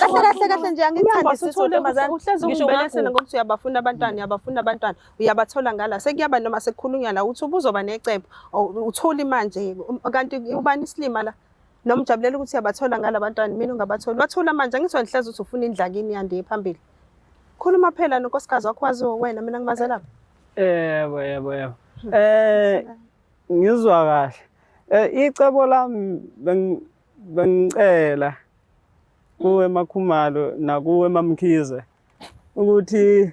Kahle kahle kahle nje angikuthandisisi Uthole ntombazane. uhlezi Ngisho ungibelesela ungakuphi. ngokuthi uyabafuna abantwana, uyabafuna abantwana, uyabathola ngala. Sekuyaba noma sekukhulunywa la uthi ubuzoba necebo. Uthuli manje kanti ubani isilima la? Noma ujabulela ukuthi uyabathola ngala bantwana, mina ungabatholi. Wathula manje angithi wena hlezi uthi ufuna indlakini yande phambili. Khuluma phela nonkosikazi wakho waziwa wena, mina ngimazela. Yebo, yebo, yebo. Ngizwa kahle. Icebo lami bengicela kuwe Makhumalo nakuwe Mamkhize ukuthi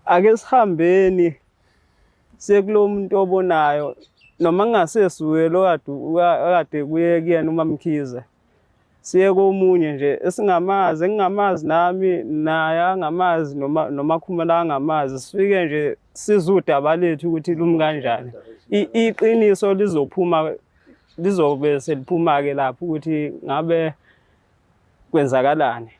ake sihambeni siye kulo muntu obonayo noma kungasesuye lo kade kuye kuyena uMamkhize, siye komunye nje esingamazi, engingamazi nami naye angamazi noma noMakhumalo angamazi, sifike nje sizwe udaba lethu ukuthi lumi kanjani. Iqiniso lizophuma, lizobe seliphuma-ke lapho ukuthi ngabe kwenzakalani.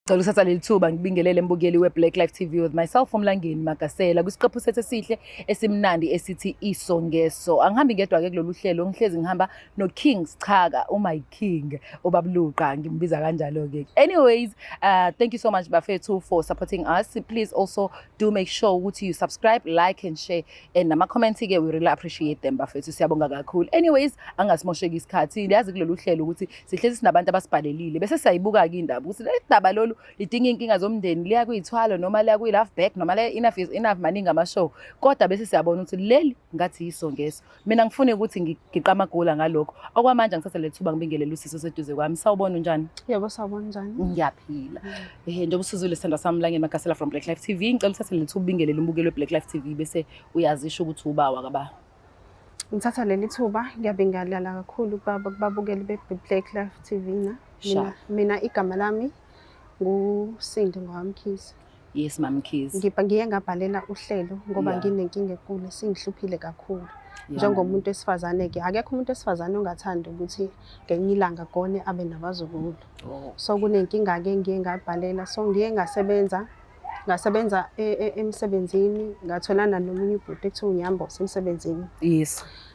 Cela uthatha leli thuba ngibingelele mbukeli we-Black Life TV with myself uMlangeni Magasela kwisiqephu sethu esihle esimnandi esithi Iso Ngeso. Angihambi ngedwa-ke kulolu hlelo, ngihlezi ngihamba no-King Schaka, oh-my king, uBabuluqa, ngimbiza kanjalo-ke. Anyways, thank you so much bafethu for supporting us. Please also do make sure ukuthi you subscribe, like and share, and nama-comments-ke we really appreciate them bafethu, siyabonga kakhulu. Anyways, angasimosheki isikhathi, ndiyazi kulolu hlelo ukuthi sihlezi sinabantu abasibhalelile bese siyayibuka-ke indaba ukuthi leli daba lolu lidinga iy'nkinga zomndeni, liya kuyithwalo noma liya kuyi-love back noma liya enough is enough, maningi ama-show, kodwa bese siyabona ukuthi leli ngathi yiso ngeso. Mina ngifune ukuthi ngiqe amagula ngalokho. Okwamanje angithathe le thuba ngibingelele usisi oseduze kwami. Sawubona, unjani? Yebo, sawubona, njani? Ngiyaphila. Njengoba usizwile sithandwa sami Mlangeni Magasela from Black Life TV, ngicela uthathe le thuba ubingelele umbukeli we-Black Life TV bese uyazisho ukuthi uba wakaba. Ngithatha leli thuba ngiyabingelela kakhulu kubabukeli be-Black Life TV na. Mina, mina igama lami nguSindi ngowamkhize. Yes, Mamkhize. Ngiye ngabhalela uhlelo ngoba nginenkinga enkulu esingihluphile kakhulu. Njengomuntu wesifazane-ke, akekho umuntu wesifazane ongathanda ukuthi ngelinye ilanga agone abe nabazukulu. So kunenkinga-ke ngiye ngabhalela. So ngiye ngasebenza emsebenzini, ngatholana nomunye ubhuti ekuthiwa uNyambose emsebenzini.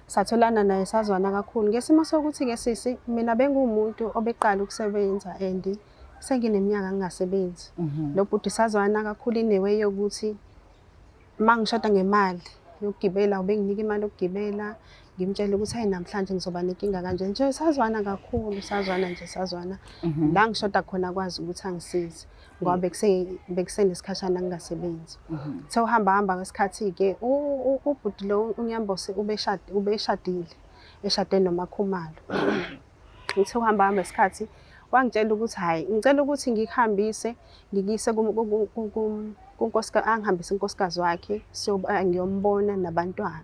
Satholana naye sazwana kakhulu. Ngesimo sokuthi-ke sisi, mina benguwumuntu obeqala ukusebenza and sengineminyaka ngingasebenzi. Lo bhuti sazwana kakhulu in a way yokuthi uma ngishoda ngemali yokugibela, ubenginika imali yokugibela, ngimtshele ukuthi hayi namhlanje ngizoba nenkinga kanje nje. Sazwana kakhulu, sazwana nje, sazwana. La ngishoda khona kwazi ukuthi angisize ngoba bekusenesikhashana ngingasebenzi. Sewuhamba hamba ngesikhathi-ke ubhuti lo uNyambose ubeshadile, eshade noMakhumalo. Ngithe uhamba hamba isikhathi wangitshela ukuthi hhayi ngicela ukuthi ngikuhambise ngikuyise kunkosikazi, angihambise unkosikazi wakhe ngiyombona nabantwana.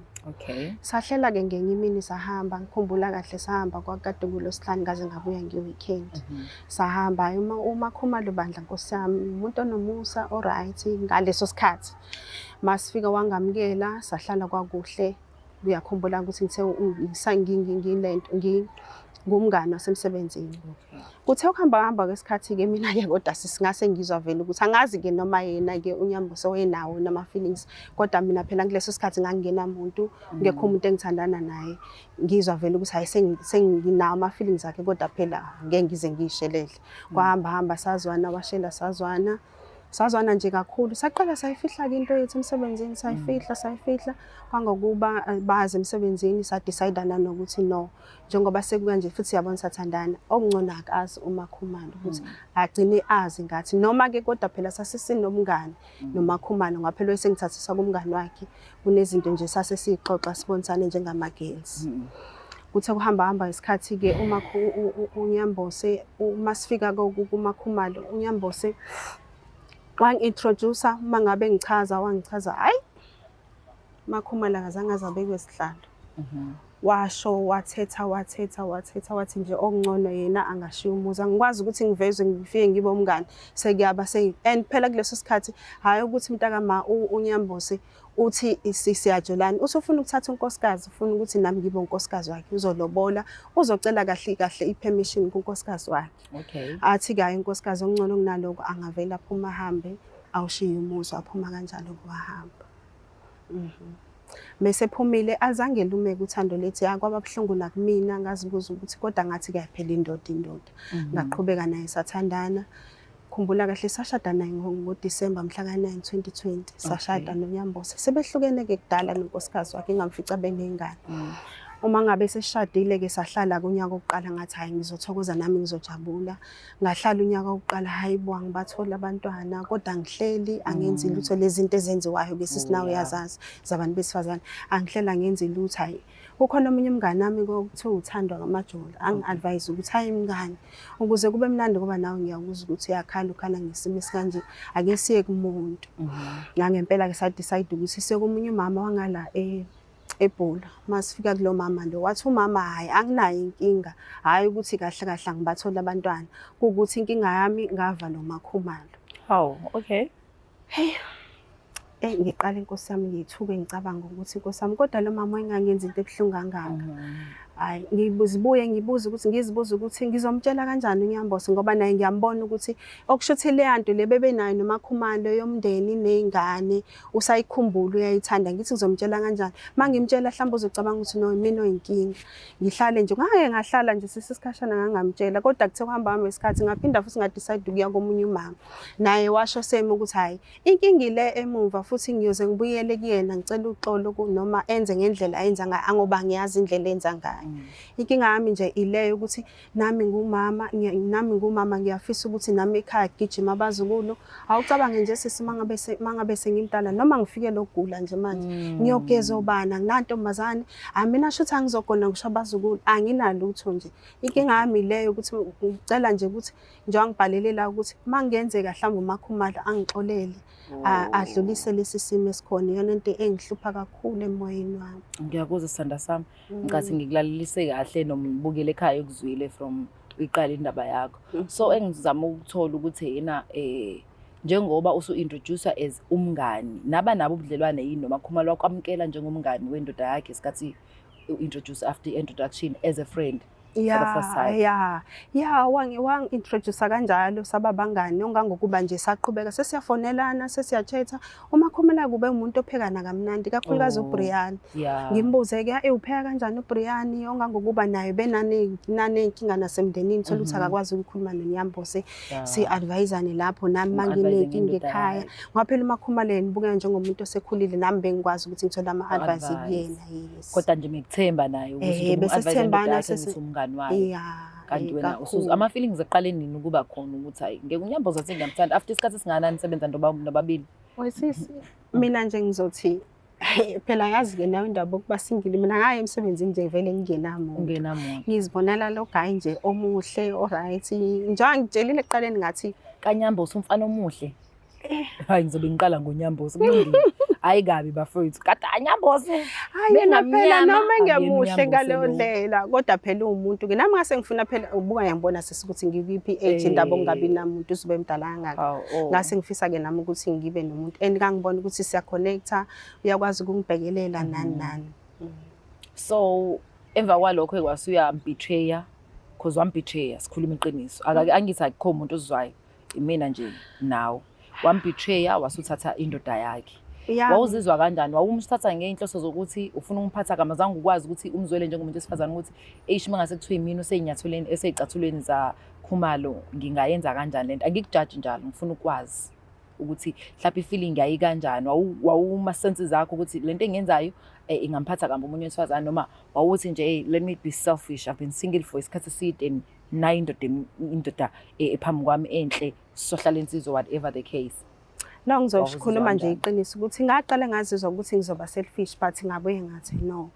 Sahlela-ke ngenye imini sahamba, ngikhumbula kahle sahamba kwakade kuLwesihlanu ngaze ngabuya nge-weekend. Sahamba, hhayi uMakhumalo bandla nkosi yami, umuntu onomusa o-right ngaleso sikhathi. Masifika wangamukela, sahlala kwakuhle. Uyakhumbula ukuthi ngithe ngilento ngumngani wasemsebenzini. Kuthe ukuhamba hamba kwesikhathi-ke mina-ke kodwa sisingase ngizwa vele ukuthi angazi-ke noma yena-ke uNyambose wayenawo nama-feelings, kodwa mina phela kuleso sikhathi ngangingenamuntu, ngekho umuntu engithandana naye. Ngizwa vele ukuthi hhayi senginawo ama-feelings akhe kodwa phela ngeke ngize ngiyishelele. Kwahamba hamba sazwana, washela sazwana. Sazwana nje kakhulu. Saqala sayifihla-ke into yethu emsebenzini, sayifihla, sayifihla. Kwangokuba bazi emsebenzini sa-decide nanokuthi no, njengoba sekukanje futhi siyabona sathandana, okungcono akazi uMakhumalo ukuthi agcine azi ngathi. Noma-ke kodwa phela sasesinomngani noMakhumalo, ngoba phela wayesengithathisa kumngani wakhe. Kunezinto nje sase siyixoxa sibonisane njengama-girls. Kuthe kuhamba hamba isikhathi-ke uNyambose, uma sifika kuMakhumalo, uNyambose wangi-introduce-a, uma ngabe ngichaza, wangichaza, hhayi, Makhumalo akazange aze abekwe sihlalo. Washo, wathetha, wathetha, wathetha, wathi nje okungcono yena angashiya umuzi. Angikwazi ukuthi ngivezwe ngifike ngibe umngani, sekuyaba and phela kuleso sikhathi, hhayi ukuthi mntakama uNyambose uthi siyajolana, uthi ufuna ukuthatha unkosikazi, ufuna ukuthi nami ngibe unkosikazi wakhe, uzolobola, uzocela kahle kahle i-permission kunkosikazi wakhe. Athi-ke hhayi unkosikazi okungcono kunaloko angavele aphume ahambe. Awushiye umuzi waphuma kanjalo wahamba. Mese ephumile azange lumeke uthando lethu, ya kwaba buhlungu nakumina, ngazibuza ukuthi kodwa ngathi kuyaphela indoda indoda. Ngaqhubeka naye sathandana. Khumbula kahle sashada naye ngoDisemba mhla ka-9 2020 sashada noNyambose. Sebehlukene-ke kudala nonkosikazi wakhe engamfica beney'ngane. Uma ngabe seshadile-ke sahlala kunyaka wokuqala ngathi hhayi ngizothokoza nami ngizojabula. Ngahlala unyaka wokuqala hhayi bo angibatholi abantwana kodwa angihleli angenzi lutho lezi zinto ezenziwayo-ke sisi nawe uyazazi zabantu besifazane. Angihleli angenzi lutho hhayi. Kukhona omunye umngani wami okuthiwa uthandwa ngamajola angi-advise ukuthi hhayi mngani ukuze kube mnandi ngoba nawe ngiyakuzwa ukuthi uyakhala ukhala ngesimo esikanje ake siye kumuntu. Nangempela-ke sa-decide ukuthi siye komunye umama wangala eBhula. Masifika kulo mama lo wathi umama hhayi anginayo inkinga, hhayi ukuthi kahle kahle angibatholi abantwana, kuwukuthi inkinga yami ngava noMakhumalo. Hawu, okay. Hey, ngiqala inkosi yami ngithuke ngicabanga ukuthi inkosi yami kodwa lo mama wayengangenza into ebuhlungu kangaka. Hayi ngibuzibuye ngibuze ukuthi ngizibuze ukuthi ngizomtshela kanjani uNyambose ngoba naye ngiyambona ukuthi okusho ukuthi leya nto le bebenayo noMakhumalo yomndeni ney'ngane usayikhumbula uyayithanda ngithi ngizomtshela kanjani. Uma ngimtshela mhlawumbe uzocabanga ukuthi no mina oyinkinga. Ngihlale nje ngake ngahlala nje sisikhashana ngangamtshela kodwa kuthe kuhamba hamba isikhathi ngaphinda futhi nga-decide ukuya komunye umama. Naye washo same ukuthi hhayi inkinga ile emumva futhi ngiyoze ngibuyele kuyena ngicela uxolo noma enze ngendlela ayenza ngayo angoba ngiyazi indlela enza ngayo. Inkinga yami nje ileyo ukuthi nami ngumama nami ngumama ngiyafisa ukuthi nami ekhaya kugijima abazukulu. Awucabange nje sisi mangabe mangabe sengimdala noma ngifike lokugula nje manje ngiyogeza obani anginantombazane mina shuthi angizogona ngisho abazukulu anginalutho nje. Inkinga yami ileyo ukuthi ngicela nje ukuthi njengoba ngibhalele la ukuthi uma kungenzeka mhlawumbe uMakhumalo angixolele adlulise lesi simo esikhona iyona into engihlupha kakhulu emoyeni wami. Ngiyakuzwa sithanda sami. Ngicathi ngikulalelise kahle nombukeli ekhaya ukuzwile from uyiqala indaba yakho. So engizama ukuthola ukuthi yena njengoba usu-introducer as umngani naba nabo ubudlelwane yini noMakhumalo wakwamukela njengomngani wendoda yakhe isikhathi u-introduce after introduction as a friend for the first time. Ya wangi-introduce kanjalo saba bangani ongangokuba nje saqhubeka sesiyafonelana sesiyachatha. UMakhumalo kube umuntu ophekana kamnandi kakhulukazi uBrian. Ngimbuze-ke upheka kanjani uBrian ongangokuba naye benaney'nkinga nasemndenini thola ukuthi akakwazi ukukhuluma noNyambose. Si-advise-ane lapho nami uma nginey'nkinga ekhaya. Ngoba phela uMakhumalo yena ubukeka njengomuntu osekhulile nami bengikwazi ukuthi ngithole ama-advice kuyena. Yes. Kodwa nje ngikuthemba naye ukuthi bese sithembana umngani wakhe. Kanti wena ama-feelings aqale nini ukuba khona ukuthi hayi ngeke uNyambose athi ngiyamthanda after isikhathi esingakanani nisebenza nobabili? Wesisi mina nje ngizothi phela yazi-ke nawe indaba yokuba single mina ngaya emsebenzini nje vele ngingenamuntu. Ungenamuntu. Ngizibonela lo guy nje omuhle o-right. Njengoba ngitshelile ekuqaleni ngathi kaNyambose umfana omuhle. Hayi ngizobe ngiqala ngoNyambose kulungile. Hayi kabi bafowethu. Kade aNyambose. Hayi yena phela noma engemuhle ngaleyo ndlela kodwa phela uwumuntu ke nami ngase ngifuna phela ubuka ngiyambona sisi ukuthi ngikuyiphi age indaba okungabi namuntu uzobe emdala kangaka. Ngase ngifisa ke nami ukuthi ngibe nomuntu and ngangibona ukuthi siya-connecta uyakwazi ukungibhekelela nani nani. So emva kwalokho kwase uyam-betraya because wam-betraya sikhuluma iqiniso. Angithi akukho umuntu ozwayo imina nje nawe. Wam-betraya wasuthatha indoda yakhe. Wawuzizwa kanjani? Wawumthatha ngey'nhloso zokuthi ufuna ukumphatha kama zange ukwazi ukuthi umzwele njengomuntu wesifazane ukuthi eish uma ngase kuthiwa imina usey'nyathuleni esey'cathulweni zaKhumalo ngingayenza kanjani lento. Angikujaji njalo ngifuna ukwazi ukuthi mhlawumbe i-feeling yayikanjani. Wawuma senses zakho ukuthi lento engiyenzayo ingamphatha kambi omunye wesifazane noma wawuthi nje hey let me be selfish I've been single for isikhathi eside and nayo indoda ephambi kwami enhle sohlala insizwa whatever the case. No ngizokhuluma nje iqiniso ukuthi ngaqala ngazizwa ukuthi ngizoba selfish but ngabuye ngathi no.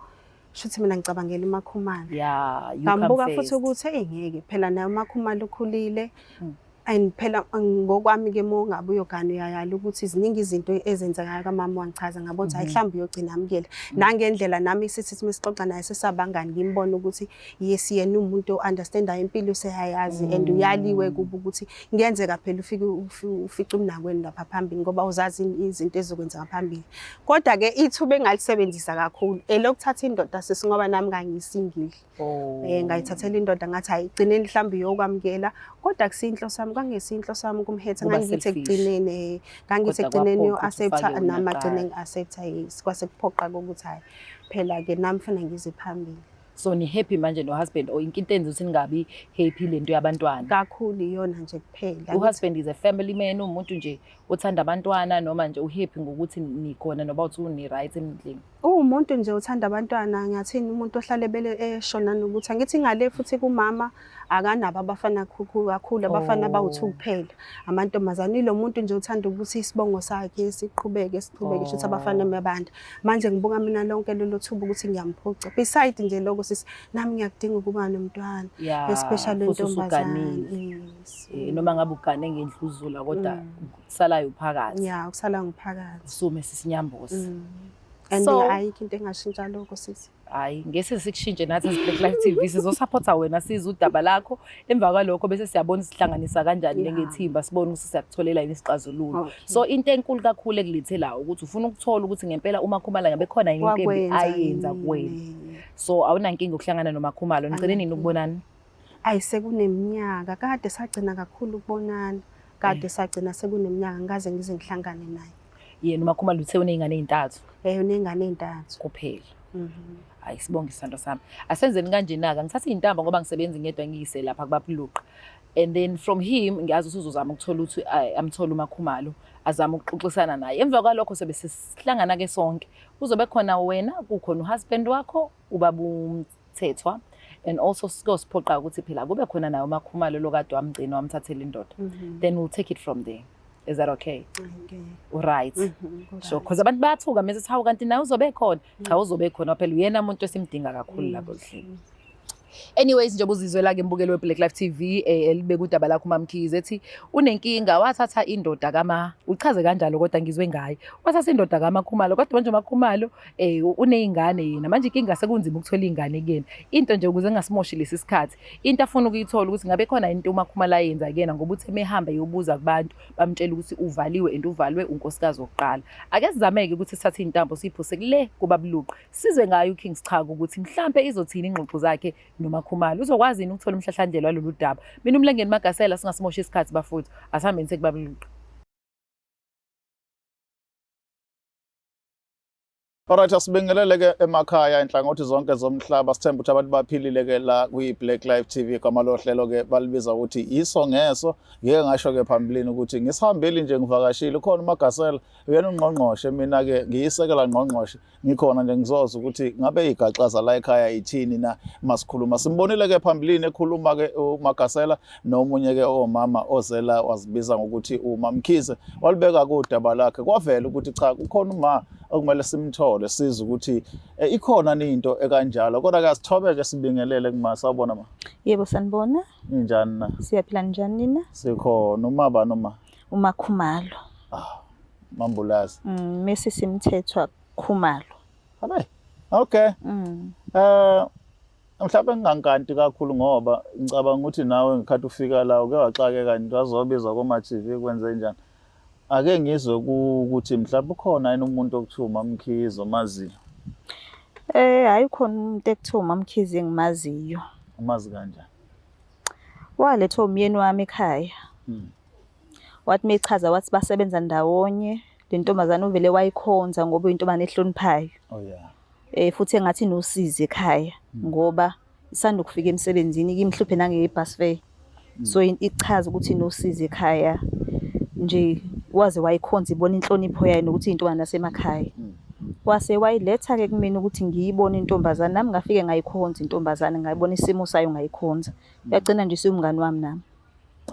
Shuthi mina ngicabangela uMakhumalo. Yeah, you Ngambuka futhi ukuthi hey ngeke phela naye uMakhumalo ukhulile. And phela ngokwami ke uma ungabe uyogana uyayala ukuthi ziningi izinto ezenzekayo kamama wangichaza ngabona ukuthi hayi mhlawumbe uyogcina amukele. Nangendlela nami sithi sixoxa naye sesabangani ngimbona ukuthi yes yena umuntu o-understandayo impilo useyayazi and uyaliwe kuba ukuthi kuyenzeka phela ufike ufice umnakwenu lapha phambili ngoba uzazi izinto ezizokwenzeka phambili. Kodwa-ke ithuba engalisebenzisa kakhulu elokuthatha indoda sisi ngoba nami ngangisingile. Ngayithathela indoda ngathi hayi igcineni mhlawumbe iyokwamukela kodwa akusiyinhloso yami. yami, kwangesiyo inhloso yami ukumhetha. Kuba Ngangithi selfish. ekugcineni, ngangithi Kodwa ekugcineni kwaphoqa ukuthi yo-accept-a, ufake wena nami agcine kuqala. ngi-accept-a, yes. Kwase kuphoqa ukuthi hhayi phela-ke nami funa ngize phambili. So ni happy manje no husband, or inkinto enza ukuthi ningabi happy lento yabantwana? Kakhulu iyona nje kuphela. U-husband is a family man, umuntu nje othanda abantwana, noma nje uhappy ngokuthi nikhona noba uthi ni-right endlini? Uwumuntu nje othanda abantwana, ngathini, umuntu ohlale bele esho nanokuthi angithi ngale futhi kumama akanabo abafana kakhulu, abafana bawu-two kuphela, amantombazane. Ilo muntu nje othanda ukuthi isibongo sakhe siqhubeke siqhubeke, shuthi abafana mabanda. Manje ngibuka mina lonke lelo thuba ukuthi ngiyamphuca. Beside nje lokho sisi, nami ngiyakudinga ukuba nomntwana, especially Futhi intombazane. usuganile. Yes. Noma ngabe ugane ngendluzula, kodwa kusalayo phakathi. Ya, kusala ngiphakathi. Usume sisinyambosi. And ayikho into engashintsha lokho sisi. Hayi, ngese sikushintshe nathi as Black Life TV, sizosupporta wena, size udaba lakho. Emva kwalokho bese siyabona sihlanganisa kanjani nengethimba, sibone ukuthi siyakutholela yini isixazululo. So into enkulu kakhulu ekulethe la ukuthi ufuna ukuthola ukuthi ngempela uMakhumalo ngabe khona yini into embi Wakwenza ayenza yini? kuwena. So awunankinga ukuhlangana noMakhumalo? Nigcine nini ukubonana? Ayi, sekuneminyaka, kade sagcina kakhulu ukubonana, kade sagcina sekuneminyaka ngikaze ngize ngihlangane naye. Yena uMakhumalo uthe uney'ngane ey'ntathu? Uney'ngane ey'ntathu. Kuphela. Hayi, sibonge isithando sami. Asenzeni kanjena-ke, ngithathe iy'ntambo ngoba ngisebenzi ngedwa, ngiyise lapha kubabuluqa, and then from him ngiyazi ukuthi uzozama ukuthola ukuthi amthole uMakhumalo, azame ukuxoxisana naye. Emva kwalokho sobe sesihlangana-ke sonke, kuzobe khona wena, kukhona uhusband wakho ubaba uMthethwa, and also siyosiphoqa ukuthi phela kube khona naye uMakhumalo lokade wamgcina wamthathela indoda. Then we'll take it from there. Is that okay? Okay. Right. Mhm. Sure, because abantu bayathuka mase sithi, hawu, kanti naye uzobe khona? Cha, uzobe khona phela, uyena umuntu esimdinga kakhulu lapho kuhleli. Anyways, njengoba uzizwela-ke mbukeli we-Black Life TV, elibeka udaba lakho uMamkhize, ethi unenkinga, wathatha indoda kama, uchaze kanjalo kodwa ngizwe ngaye, wathatha indoda kaMakhumalo, kodwa manje uMakhumalo uney'ngane yena. Manje inkinga sekunzima ukuthola iy'ngane kuyena. Into nje ukuze engasimoshi lesi sikhathi, into afuna ukuyithola ukuthi ngabe khona into uMakhumalo ayenza kuyena, ngoba uthe mehamba eyobuza kubantu bamtshela ukuthi uvaliwe, and uvalwe unkosikazi wokuqala. Ake sizameke ukuthi sithathe iy'ntambo siyiphuse kule kubabuluqa, sizwe ngayo uKing Schaka ukuthi mhlampe izothini ingxoxo zakhe noMakhumalo, uzokwazi yini ukuthola umhlahlandlela walolu daba. Mina uMlengeni Magasela, singasimoshi isikhathi bafowethu, asihambeni sekubabuluqa. Alright, asibingelele ke emakhaya inhlangothi zonke zomhlaba. Sithemba ukuthi abantu baphilile ke la kwi-Black Life TV. Igama lohlelo ke balibiza ukuthi Iso Ngeso. Ngike ngasho ke phambilini ukuthi ngisihambile nje, ngivakashile. Ukhona uMagasela, uyena ungqongqoshe, mina ke ngiyisekela ngqongqoshe. Ngikhona nje ngizozwa ukuthi ngabe igaxaza la ekhaya ithini na masikhuluma. Simbonile ke phambilini ekhuluma ke uMagasela nomunye ke omama ozela wazibiza ngokuthi uMamkhize, walibeka kudaba lakhe, kwavela ukuthi cha, kukhona uma okumele simthole size ukuthi ikhona into ekanjalo. Kodwa ke asithobeke sibingelele kuma. Sawubona ma. Yebo, sanibona. Injani na? Siyaphila, njani nina? Sikhona. Uma noma? UMakhumalo. Ah, Mambulazi. Mrs Mthethwa Khumalo. Hayi. Okay. Mhlawumbe ngingankanti kakhulu ngoba ngicabanga ukuthi nawe ngikhathi ufika la uke waxakeka nje, wazobizwa koma TV, kwenze njani. Ake ngizwe ukuthi mhlawumbe ukhona yini umuntu okuthiwa uMamkhize omaziyo? Hayi, khona umuntu ekuthiwa uMamkhize engimaziyo. Umazi kanjani? Walethwa umyeni wami ekhaya. Wathi mechaza wathi basebenza ndawonye. Le ntombazane uvele wayikhonza ngoba uyintombazane ehloniphayo. Futhi engathi inosizi ekhaya ngoba isanda ukufika emsebenzini kimhluphe nange-bus fare. So ichaza ukuthi inosizi ekhaya nje, waze wayikhonza, ibona inhlonipho yayo nokuthi iyintombazane yasemakhaya. Wase wayiletha-ke kumina ukuthi ngiyibone intombazane, nami ngafike ngayikhonza intombazane, ngayibona isimo sayo, ngayikhonza. Yagcina nje isiwumngani wami nami.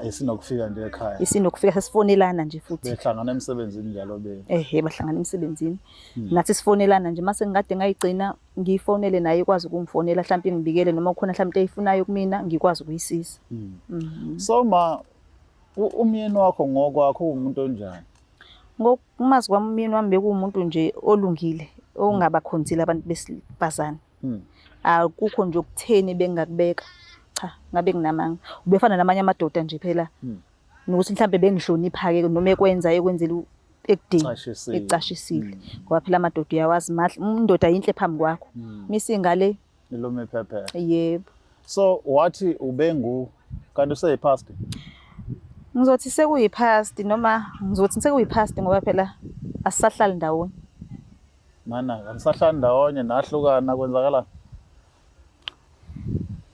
Isinokufika nje ekhaya. Isinokufika, sesifonelana nje futhi. Behlangana emsebenzini njalo be. Ehhe, bahlangana emsebenzini. Nathi sifonelana nje mase ngikade ngayigcina, ngiyifonele naye ikwazi ukungifonela, mhlawumbe ngibikele noma kukhona mhlawumbe into eyifunayo kumina, ngikwazi ukuyisiza. So ma, umyeni wakho ngokwakho uwumuntu onjani? Ngokumazi kwami umyeni wami bekuwumuntu nje olungile, ongabakhonzile abantu besifazane. Akukho nje okutheni bengingakubeka. Cha, ngabe nginamanga. Ubefana namanye amadoda nje phela. Nokuthi mhlambe bengihlonipha-ke noma ekwenza ekwenzela ekudeni, Ecashisile. ecashisile. Ngoba phela amadoda uyawazi mahle, indoda yinhle phambi kwakho. Misingale Ilome phephe. Yebo. So wathi ubengu kanti useyipastor? Ngizothi sekuyi-past noma ngizothi sekuyi-past ngoba phela asisahlali ndawonye. Mana, anisahlali ndawonye nahlukana kwenzakalani?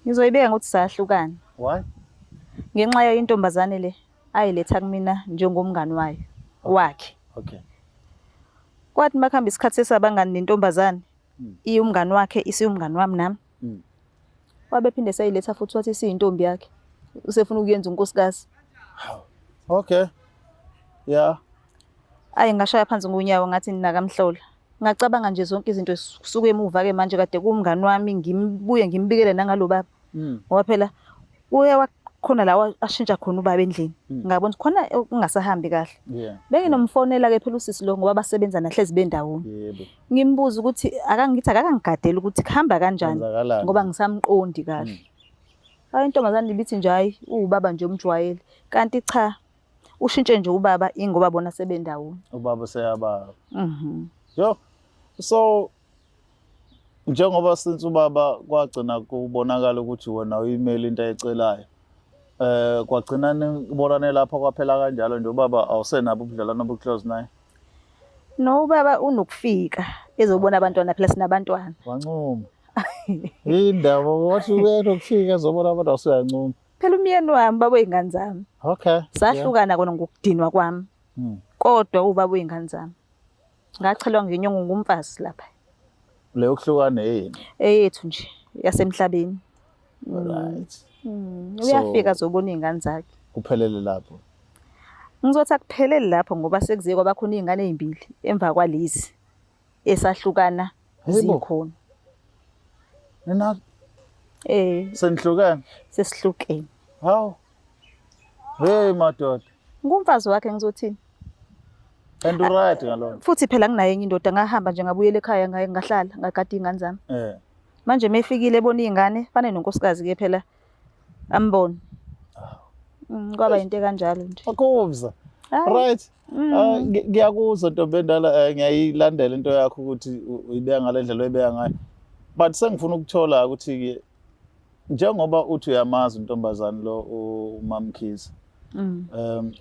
Ngizoyibeka ngokuthi sahlukana. Why? Ngenxa yayo intombazane le ayiletha kumina njengomngani wayo wakhe. Okay. Kwathi makuhamba isikhathi sesabangani nentombazane, iwumngani wakhe isiwumngani wami nami. Wabe phinde seyiletha futhi wathi isiyintombi yakhe. Usefuna ukuyenza unkosikazi. Okay. Yeah. Ayi ngashaya phansi ngonyawo ngathi nakamhlola. Ngacabanga nje zonke izinto zisuka emuva ke manje kade kuwumngani wami ngimbuye ngimbikele nangalo baba. Ngoba phela uye wakhona la ashintsha khona ubaba endlini. Ngabona ukuthi khona okungasahambi kahle. Benginomfonela ke phela usisi lo ngoba basebenza nahlezi bendawonye. Yebo. Ngimbuza ukuthi akangithi akakangigadeli ukuthi kuhamba kanjani Kwenzakalani? ngoba ngisamqondi kahle. Hayi intombazane ibithi nje hayi uwubaba nje umjwayele. Kanti cha ushintshe nje ubaba ingoba bona sebendawonye. Ubaba useyababa. Mhm. Yo. So njengoba since ubaba kwagcina kubonakala ukuthi wena uyimele into ayicelayo. Kwagcina nibonane lapho kwaphela kanjalo nje ubaba awusenabo ubudlelwano obu-close naye. No ubaba unokufika ezobona abantwana phela sinabantwana. Wancuma. Indaba wathi uyenokufika ezobona abantu awusuyancuma. Phela umyeni wami baba wey'ngane zami. Okay. Sahlukana kona ngokudinwa kwami. Kodwa ubaba wey'ngane zami. Ngachelwa ngenyongo ngumfazi lapha. Leyo kuhlukana yini? Eyethu nje yasemhlabeni. Right. Uyafika azobona iy'ngane zakhe. Kuphelele lapho. Ngizothi akupheleli lapho ngoba sekuze kwaba khona iy'ngane ey'mbili emva kwalezi esahlukana Yebo. zikhona. Nina senihlukene? Sesihlukene. Hawu. Hey madoda. Ngumfazi wakhe ngizothini? And uright ngalona. Futhi phela nginayo enye indoda ngahamba nje ngabuyela ekhaya ngaye ngahlala ngagada iy'ngane zami. Manje mefikile ebona iy'ngane fane nonkosikazi ke phela ambone. Kwaba into ekanjalo nje. Akubza. Hayi. Right. Ngiyakuzwa ntombi endala, ngiyayilandela into yakho ukuthi uyibeka ngale ndlela oyibeka ngayo. But sengifuna ukuthola ukuthi ke njengoba uthi uyamazi untombazane lo uMamkhize.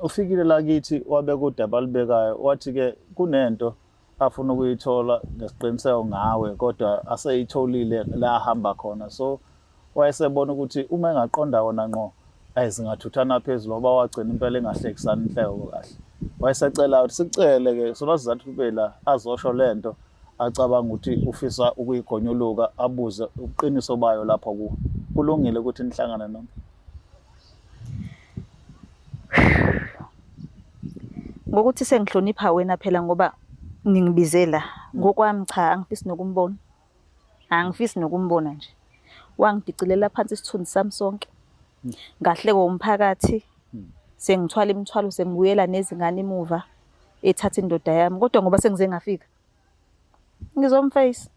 Ufikile la kithi wabeka udaba alibekayo wathi ke kunento afuna ukuyithola ngesiqiniseko ngawe kodwa aseyitholile la ahamba khona. So wayesebona ukuthi uma engaqonda wona ngqo ayizingathuthana phezulu ngoba wagcina impela engahlekisani inhleko kahle. Wayesecela ukuthi sicele ke sona sizathu kube la azosho lento acabanga ukuthi ufisa ukuyigonyuluka abuze ubuqiniso bayo lapho kuwo. Kulungile ukuthi nihlangane noma? Ngokuthi sengihlonipha wena phela ngoba ningibize la. Ngokwami cha angifisi nokumbona. Angifisi nokumbona nje. Wangidicilela phansi isithunzi sami sonke. Ngahlekwa umphakathi. Sengithwala imithwalo sengibuyela nezingane emuva ethatha indoda yami kodwa ngoba sengize ngafika ngizomface.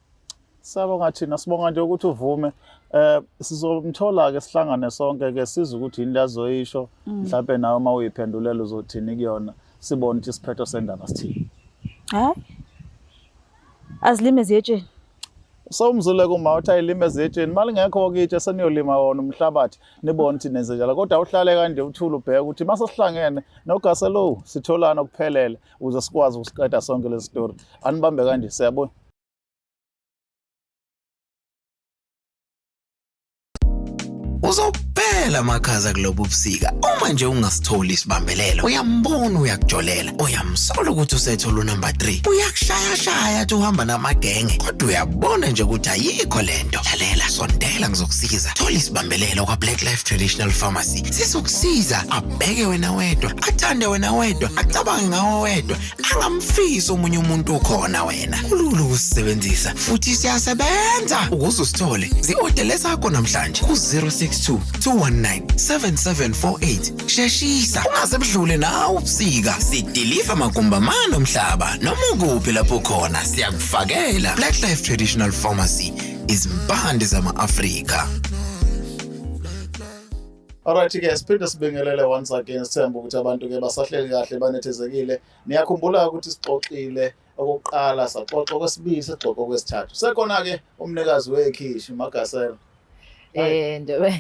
Siyabonga thina, sibonga nje ukuthi uvume. Sizomthola ke sihlangane sonke ke sizwe ukuthi yini azoyisho, mhlawumbe nawe uma uyiphendulela uzothini kuyona, sibone ukuthi isiphetho sendaba sithini. Hayi. Azilime ziyetsheni. Sowumzule kuma uthi ayilime ezitsheni, malingekho kitshe seniyolima wona umhlabathi nibone ukuthi nenze njalo, kodwa uhlale kanje uthule ubheke ukuthi mase sihlangene noGaselo sitholana okuphelele ukuze sikwazi ukusiqeda sonke lesi story. Anibambe kanje, siyabona. Uzophela amakhaza kulobu busika uma nje ungasitholi isibambelelo. Uyambona uyakujolela, uyamsola ukuthi usethola unumber 3, uyakushayashaya athi uhamba namagenge, kodwa uyabona nje ukuthi ayikho lento. Lalela, sondela ngizokusiza. Thola isibambelelo kwa Black Life Traditional Pharmacy. Sizokusiza abheke wena wedwa, athande wena wedwa, acabange ngawe wedwa, angamfisi omunye umuntu ukhona wena. Kulula ukusisebenzisa futhi siyasebenza. Ukuze usithole, zi-odele sakho namhlanje ku-062 219 7748. Sheshisa, ungaze budlule nawe ubusika. Sidiliva magumbamane omhlaba noma ukuphi lapho khona siyakufakela. Black Life Traditional Pharmacy, izimpande zama-Afrika. Alright ke siphinde sibingelele once again, sithemba ukuthi abantu ke basahleli kahle banethezekile. Niyakhumbula ukuthi sixoxile okokuqala, saxoxa okwesibili, sixoxa okwesithathu. Sekhona ke umnikazi wekhishi Magasela. Eh njengoba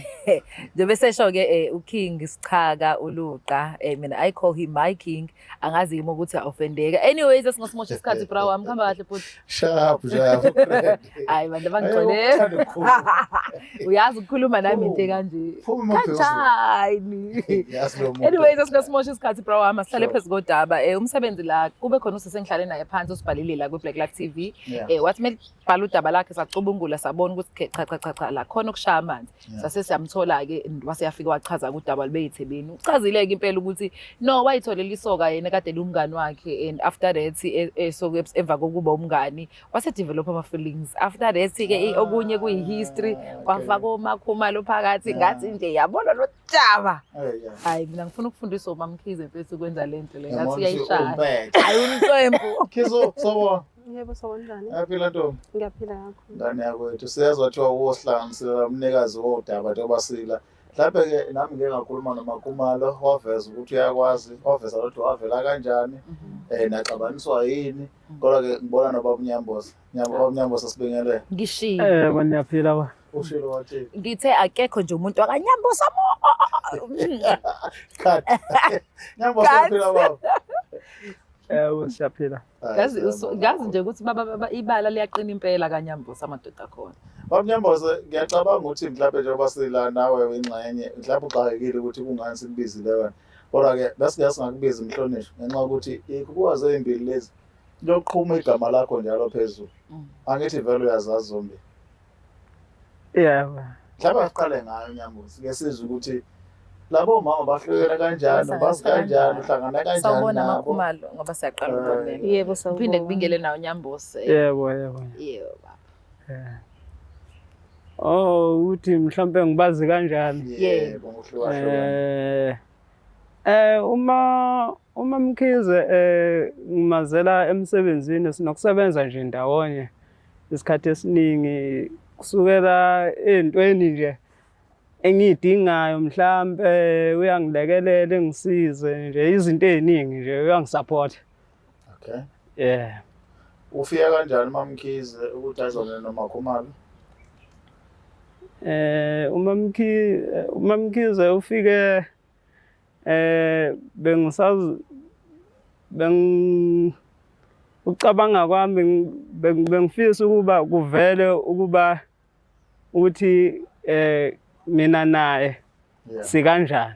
njengoba esesho ke eh, uKing Sichaka uLuqa eh mina I call him my king angazi yimi ukuthi offendeka anyways esingasimosha isikhathi bra wami khamba kahle futhi Sharp sharp. hayi bantu abangixolele Uthanda ukukhuluma. uyazi ukukhuluma nami into ekanje Phuma phezulu. kanjani Yazi lo muntu. Anyways, asingasimosha isikhathi bra wami asihlale Sure. phezu kodaba. Eh umsebenzi la kube khona usesengihlale naye phansi usibhalile la kwi Black Life TV. Yeah. Eh wathi bhala udaba lakhe sacubungula sabona ukuthi cha cha cha cha la khona ukushaya amanzi. Yeah. Sase siyamthola ke wase yafika wachaza udaba lubeyithebeni. Uchazile ke impela ukuthi no wayitholela isoka yena kade lumngani wakhe and after that so emva kokuba umngani wase develop ama feelings. After that ke okunye kuyi history Ah, okay. kwafaka omakhumalo phakathi Yeah. ngathi nje yabona lo daba. Hey, yeah. Hayi mina ngifuna ukufundiswa uMamkhize mfethu ukwenza le nto le ngathi Yabona ukuthi uyayishaya. umpethe. Hayi umcwempu. Khizo sawubona. Yebo, sawubonani. Yaphila ntombi. Ngiyaphila kakhulu. Ngane yakwethu siyezwa kuthiwa wohlanganisela umnikazi wodaba njengoba sila. Mhlawumbe ke nami ngike ngakhuluma noMakhumalo waveza ukuthi uyakwazi, waveza ukuthi wavela kanjani, eh naxabaniswa yini. Kodwa ke ngibona nobaba uNyamboza. Nyambo baba uNyamboza sibingelele. Ngishilo. Eh niyaphila ba. Ushilo wathi Ngithe akekho nje umuntu wakanyamboza mo. cut. Nyamboza Cut. uyaphila baba. Yebo siyaphila. Ngazi ngazi nje ukuthi baba baba ibala liyaqina impela kanyamboza amadoda akhona. Baba Nyamboza ngiyacabanga ukuthi mhlawumbe njengoba sila nawe ingxenye mhlawumbe uxakekile ukuthi kungani sikubizile wena. Kodwa ke bese singakubiza mhlonishwa ngenxa yokuthi ikubuka ezimbili lezi lokuqhuma igama lakho njalo phezulu. Angithi vele uyazazi zombili. Yebo. Mhlawumbe asiqale ngayo Nyamboza ke sizwe ukuthi labo mama bahlukene kanjani, bazi kanjani, uhlangana kanjani Sawubona nabo. Makhumalo ngoba siyaqala ukubonela. Yebo Uphinde sawubona. kubingele nawo Nyambose. Yebo yebo. Yebo baba. Eh. Oh uthi mhlambe ngibazi kanjani? Yebo, ngokuhlukahlukana. Eh uma Mkhize ngimazela emsebenzini sinokusebenza nje ndawonye isikhathi esiningi kusukela ey'ntweni nje engiyidingayo mhlampe uyangilekelela engisize nje izinto ey'ningi nje uyangisupport. Okay. Yeah. Ufika kanjani MaMkhize ukuthi azone noMakhumalo? UMaMkhize ufike bengisazi beng ucabanga kwami bengifisa ukuba kuvele ukuba ukuthi mina naye sikanjani.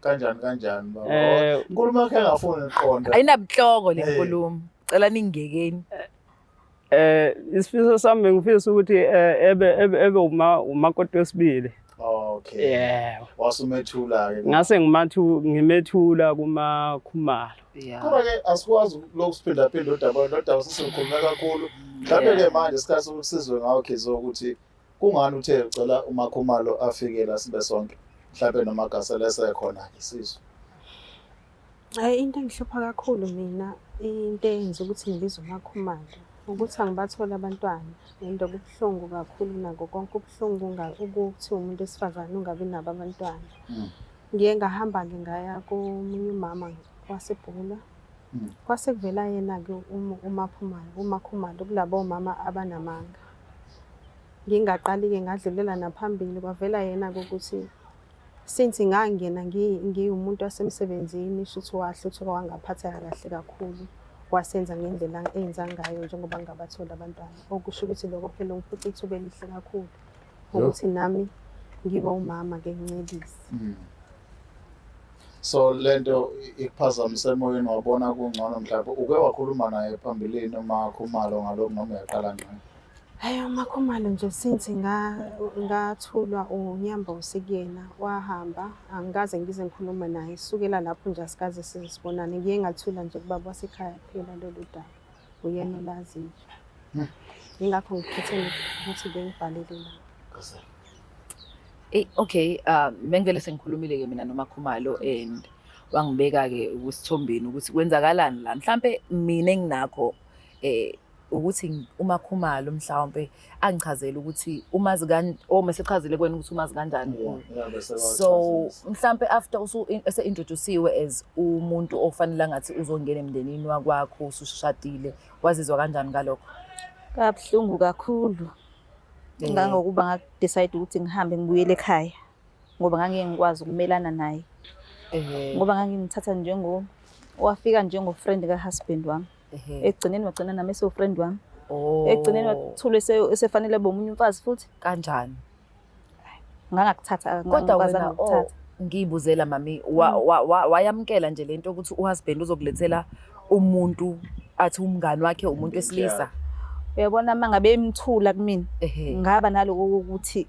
Kanjani kanjani baba? Inkulumo yakhe engafuni ukuqonda. Ayinabuhloko le nkulumo. Cela ningekeni. Isifiso sami bengifisa ukuthi ebe ebe umakoti wesibili. Okay. Yeah. Wasumethula ke. Ngase ngimethula kumakhumalo. Yeah. Kodwa ke asikwazi lokhu siphinda phinda udaba lodaba sesikhulume kakhulu. Mhlawumbe ke manje isikhathi sokuthi sizwe ngawo Khizo ukuthi kungani uthe ucela uMakhumalo afike la sibe sonke. Mhlawumbe noMagasela esekhona ke sizwe. Hhayi, into engihlupha kakhulu mina, into eyenza ukuthi ngibize uMakhumalo, ukuthi angibatholi abantwana and kubuhlungu kakhulu nakho konke kubuhlungu ukuthi umuntu wesifazane ungabi nabo abantwana. Ngiye ngahamba-ke ngaya komunye umama waseBhula. Kwase kuvela yena-ke uMaphumalo, uMakhumalo kulabo mama abanamanga. Ngingaqali-ke ngadlulela naphambili kwavela yena-ke ukuthi since ngangena ngiwumuntu wasemsebenzini shuthi wahluthuka wangaphatheka kahle kakhulu wasenza ngendlela enza ngayo njengoba ngingabatholi abantwana. Okusho ukuthi lokho phela ungiphuca ithuba elihle kakhulu ukuthi nami ngibe umama-ke ngincelise. So lento ikuphazamise emoyeni wabona kungcono mhlawumbe uke wakhuluma naye phambilini uMakhumalo ngalokhu noma uyaqala ngqa? Hhayi, uMakhumalo nje since ngathulwa uNyambose kuyena wahamba angikaze ngize ngikhulume naye sukela lapho nje asikaze size sibonane. Ngiye ngathula nje kubaba wasekhaya kuphela lolu daba uyena olaziyo. Yingakho ngikhethe ukuthi bengibhalele la. Eh okay, bengivele sengikhulumile ke mina noMakhumalo and wangibeka ke kusithombeni ukuthi kwenzakalani la. Mhlambe mina enginakho ukuthi uMakhumalo mhlawumbe angichazele ukuthi umazi kan mesechazile kwena ukuthi umazi kanjani. So mhlambe after usu ese-introduciwe as umuntu ofanele ngathi uzongena emndenini wakwakho usushadile, wazizwa kanjani ngalokho? Kabuhlungu kakhulu. Ngangokuba nga-decide ukuthi ngihambe ngibuyele ekhaya ngoba ngangeke ngikwazi ukumelana naye. Ngoba ngangimthatha njengo wafika njengo-friend ka-husband wami. Ekugcineni wagcina nami esewu-friend wami. Oh. Ekugcineni wathula esefanele abe omunye umfazi futhi. Kanjani? Ngangakuthatha Kodwa ngangikwazanga wena oh, ukuthatha. ngiyibuzela mami wayamkela nje lento ukuthi uhusband uzokulethela umuntu athi umngani wakhe umuntu wesilisa. Uyabona uma ngabe emthula kumina Ehhe. ngaba naloko ukuthi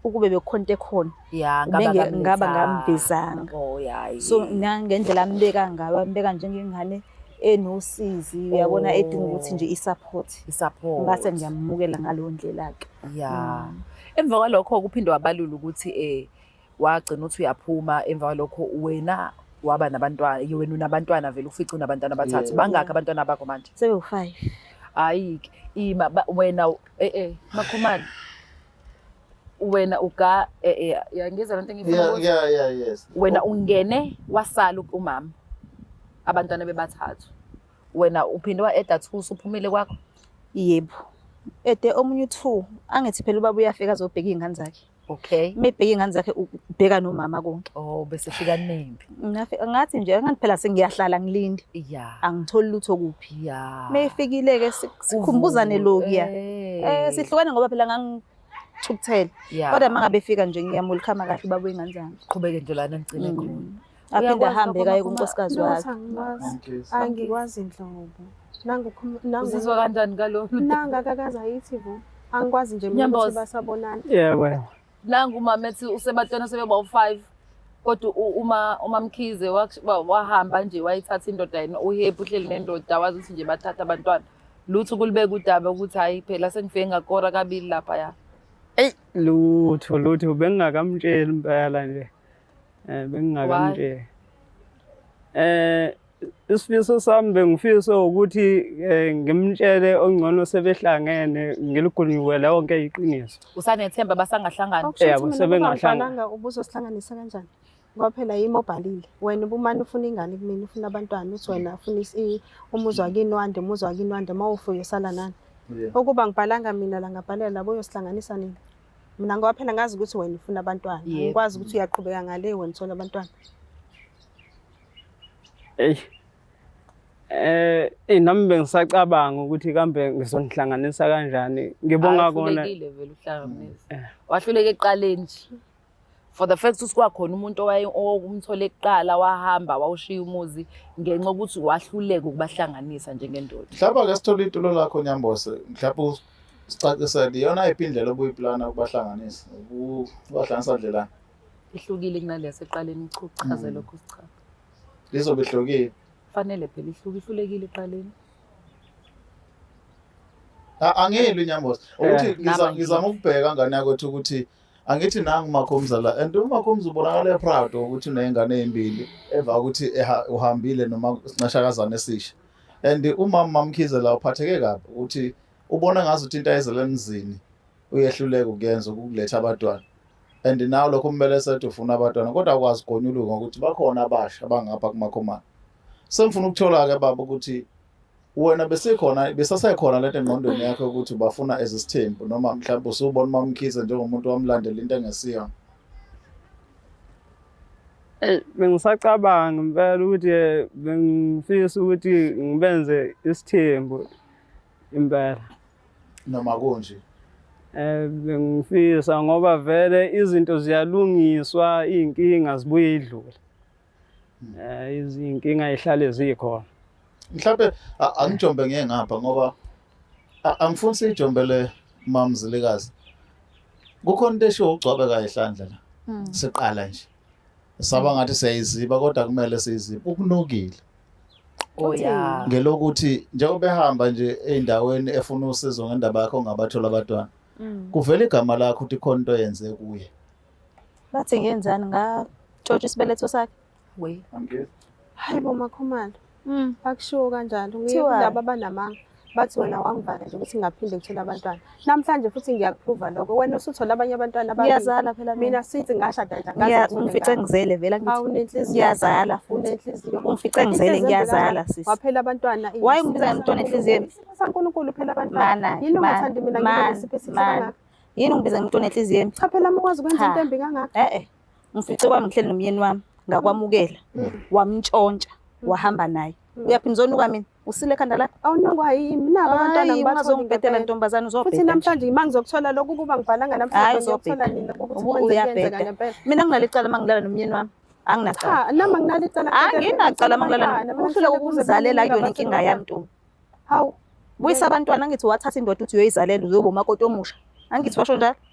ukube bekukhona into ekhona Ya, ngaba ngaba akamlethanga. ngamvezanga. Oh ya. So nangendlela ambeka ngayo ambeka njengengane enosizi uyabona Oh. edinga ukuthi nje i-support. I-support. Ngase ngiyamukela ngaleyo ndlela-ke. Ya. Emva kwalokho kuphinde wabalula ukuthi wagcina uthi uyaphuma emva kwalokho wena waba nabantwana, wena unabantwana vele ufice unabantwana abathathu. Yeah. Bangakhi abantwana bakho manje? Sebewu-5. Hayi ke ima wena Makhumalo. Wena uga yangizwa lento engifuna Yeah, ukuthi yeah, yeah, yes. wena ungene wasala umama abantwana bebathathu. Wena uphinde wa-add 2 usuphumile kwakho? Yebo. Ede omunye u2 angithi phela ubaba uyafika azobheka iy'ngane zakhe. Okay. Uma ebheka iy'ngane zakhe ubheka nomama konke. Oh bese fika nempi. Ngathi nje angathi phela sengiyahlala ngilinde. Yeah. Angitholi lutho kuphi. Yeah. Uma efikile-ke sikhumbuzane lokhuya. Sihlukane ngoba phela ngangithukuthele. Yeah. Kodwa uma ngabe efika nje ngiyamwelcome kahle ubaba wey'ngane zami. Qhubeke nje lana ngigcine khona. Aphinde Uyakwazi ahambe lokho kaye Makhumalo? kunkosikazi Lutho wakhe. angikwazi. Angikwazi nhlobo. Nangu Uzizwa kanjani ngalolu? Nanga akakaze ayithi vo. Angikwazi nje mina ukuthi Nyambozi. basabonana. Yebo. Nangu umama ethi usebatwana sebeba u5 kodwa uma Mkhize wahamba nje wayithatha indoda yena uhappy uhleli nendoda wazi ukuthi nje bathatha abantwana. Lutho kulibeka udaba ukuthi hayi phela sengifike ngakora kabili lapha ya. Ey lutho lutho bengingakamtsheli impela nje. Bengingakamtsheli. Isifiso sami bengifisa ukuthi ngimtshele ongcono sebehlangene ngiligunyuwele wonke iqiniso. Usanethemba basangahlangana? Okusho Yebo, ukuthi mina sebengahlangana. ubangibhalanga ubuzosihlanganisa kanjani? Ngoba phela yimi obhalile. Wena ubumane ufuna ingane kumina, ufuna abantwana, uthi wena ufuna umuzi wakini wande, umuzi wakini wande, uma ufuye usala nani? Ukuba ngibhalanga mina la ngabhalela labo uyosihlanganisa nini? Mina ngoba phela ngazi ukuthi wena ufuna abantwana. Angikwazi ukuthi uyaqhubeka ngale wena uthola abantwana. Eyi. Nami bengisacabanga ukuthi kambe ngizonihlanganisa kanjani. Ngibonga kona. Wahlulekile vele uhlanganisa. Wahluleke ekuqaleni nje. For the fact ukuthi kwakhona umuntu owayekumthole kuqala wahamba wawushiya umuzi ngenxa yokuthi wahluleka ukubahlanganisa njengendoda. Mhlawumbe ake sithole itulo lakho Nyambose, mhlawumbe usicacisele iyona yiphi indlela obuyiplana ukubahlanganisa? Ubahlanganisa ndlelani? Ihlukile kunale yaseqaleni, uchaze lokho sichaze. Lizobe ihlukile. Fanele phela ihluke, ihlulekile eqaleni. Angiyilwi Nyambose. Ukuthi ngizama ukubheka ngane yakwethu ukuthi angithi nangu uMakhumza la and uMakhumza ubonakala eproud ukuthi uney'ngane ey'mbili emva kokuthi uhambile noma sinxashakazana esisha. And umama MaMkhize la uphatheke kabi ukuthi ubona ngazuthi into ayizele emzini uyehluleka ukuyenza ukuletha abantwana. And nawe lokho kumele sethi ufuna abantwana kodwa akwazi ukugonyuluka ngokuthi bakhona abasha abangapha kuMakhumalo. Sengifuna ukuthola-ke baba ukuthi wena besikhona besasekhona lento engqondweni yakho ukuthi ubafuna ezisithembu noma mhlawumbe usubona uMaMkhize njengomuntu wamlandela into engesiyona. Bengisacabanga impela ukuthi bengifisa ukuthi ngibenze isithembu impela. Noma kunje? Bengifisa ngoba vele izinto ziyalungiswa, iy'nkinga zibuye idlule. Izinkinga ihlale zikhona. Mhlawumbe angijombe ngiye ngapha ngoba angifuni siyijombele MaMzilikazi. Kukhona into eshiwo uGcwabe kaYihlandla la. Siqala nje. Saba ngathi siyayiziba kodwa kumele siyizibe. Ukunukile. Oh yeah. Ngelokuthi njengoba ehamba nje ey'ndaweni efuna usizo ngendaba yakho ongabathola abantwana. Kuvela igama lakho ukuthi khona into oyenze kuye. Bathi ngiyenzani ngatshontsha isibeletho sakhe? We. Hayi bo Makhumalo. Akushiwo kanjalo. Ngiye Kuthiwani? kulabo abanamanga. Bathi wena wangivala nje ukuthi ngingaphinde ngithole abantwana. Namhlanje futhi ngiyakuprova lokho. Wena usuthola abanye abantwana ababili. Ngiyazala phela mina. Mina sithi ngashada nje, angaze ngithole Ungifice ingane. ngizele vele angithi. Awu, unenhliziyo. Ngiyazala futhi. Unenhliziyo. Ungifice ngizele Inhliziyo ngiyazala embi sisi. Waphela abantwana. Why ungibiza ngomntwana enhliziyweni? Isipho saNkulunkulu phela abantwana. Mana, Yini ungathandi mina ngibe mana, nesipho esihle mana. kangaka? Yini ungibiza ngomuntu onenhliziyo embi? Cha phela uma ukwazi ukwenza Cha. into embi kangaka. Eh-eh. Ngifice kwami ngihleli nomyeni wami, ngakwamukela. Wamntshontsha, wahamba naye. Uyaphi ngizonuka mina? Usile ekhanda lakho? Awunokwa yimi nabo abantwana Hayi, ngibatholi ungazongibhedela ngempela. ntombazane Futhi uzobheda nje. namhlanje ima ngizokuthola lokhu ukuba ngibhalanga namhlanje Hayi ngiyokuthola uzobheda. nina ukuthi Ubu- kwenzeka kuyenzeka Uyabheda. ngempela. Mina nginalo icala uma ngilala nomyeni wami. Anginacala. Cha, nami anginalo icala. Anginacala uma ngilala. Uhluleka ukumzalela akuyona inkinga yami ntombi. Hawu, Buyisa abantwana angithi wathatha indoda uthi uyoyizalela uzoba umakoti omusha. Angithi washo njalo. kodwa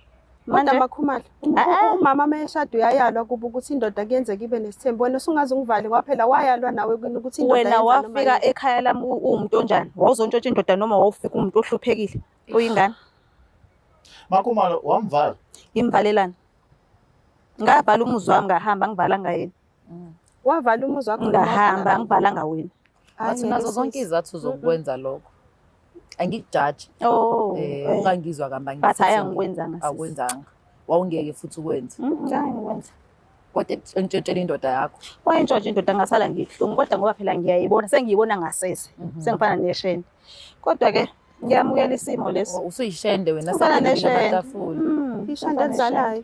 Manje MaKhumalo, Ah, ah. umama uma eshada uyayalwa kuba ukuthi indoda kuyenzeka ibe nesithembu. Wena usungaze ungivale ngoba phela wayalwa nawe kini ukuthi indoda wena yenza noma wafika yini. ekhaya lami uwumuntu onjani? Wawuzontshontsha indoda noma wawufika uwumuntu ohluphekile? Uyingane. MaKhumalo wamvala. Ngimvalelani? Ngavala umuzi wami ngahamba ngivalanga yena. Wavala umuzi wakho noma Ngahamba wavala? ngivalanga wena. Hhayi, But ngeke unazo zonke sisi. izizathu zokwenza lokho. Angikujaji. Oh. Eh eh. ungangizwa kamba But hhayi angikwenzanga sisi. Akwenzanga. Wawungeke futhi ukwenze. Hayi ngikwenza. Kodwa entshentshela indoda yakho. Wayentshontsha indoda ngasala ngibuhlungu kodwa ngoba phela ngiyayibona sengiyibona ngasese. Sengifana neshende. Kodwa ke ngiyamukela isimo leso. Usuyishende wena Ufana sekulindile neshende. amatafula. Ishanda elizalayo.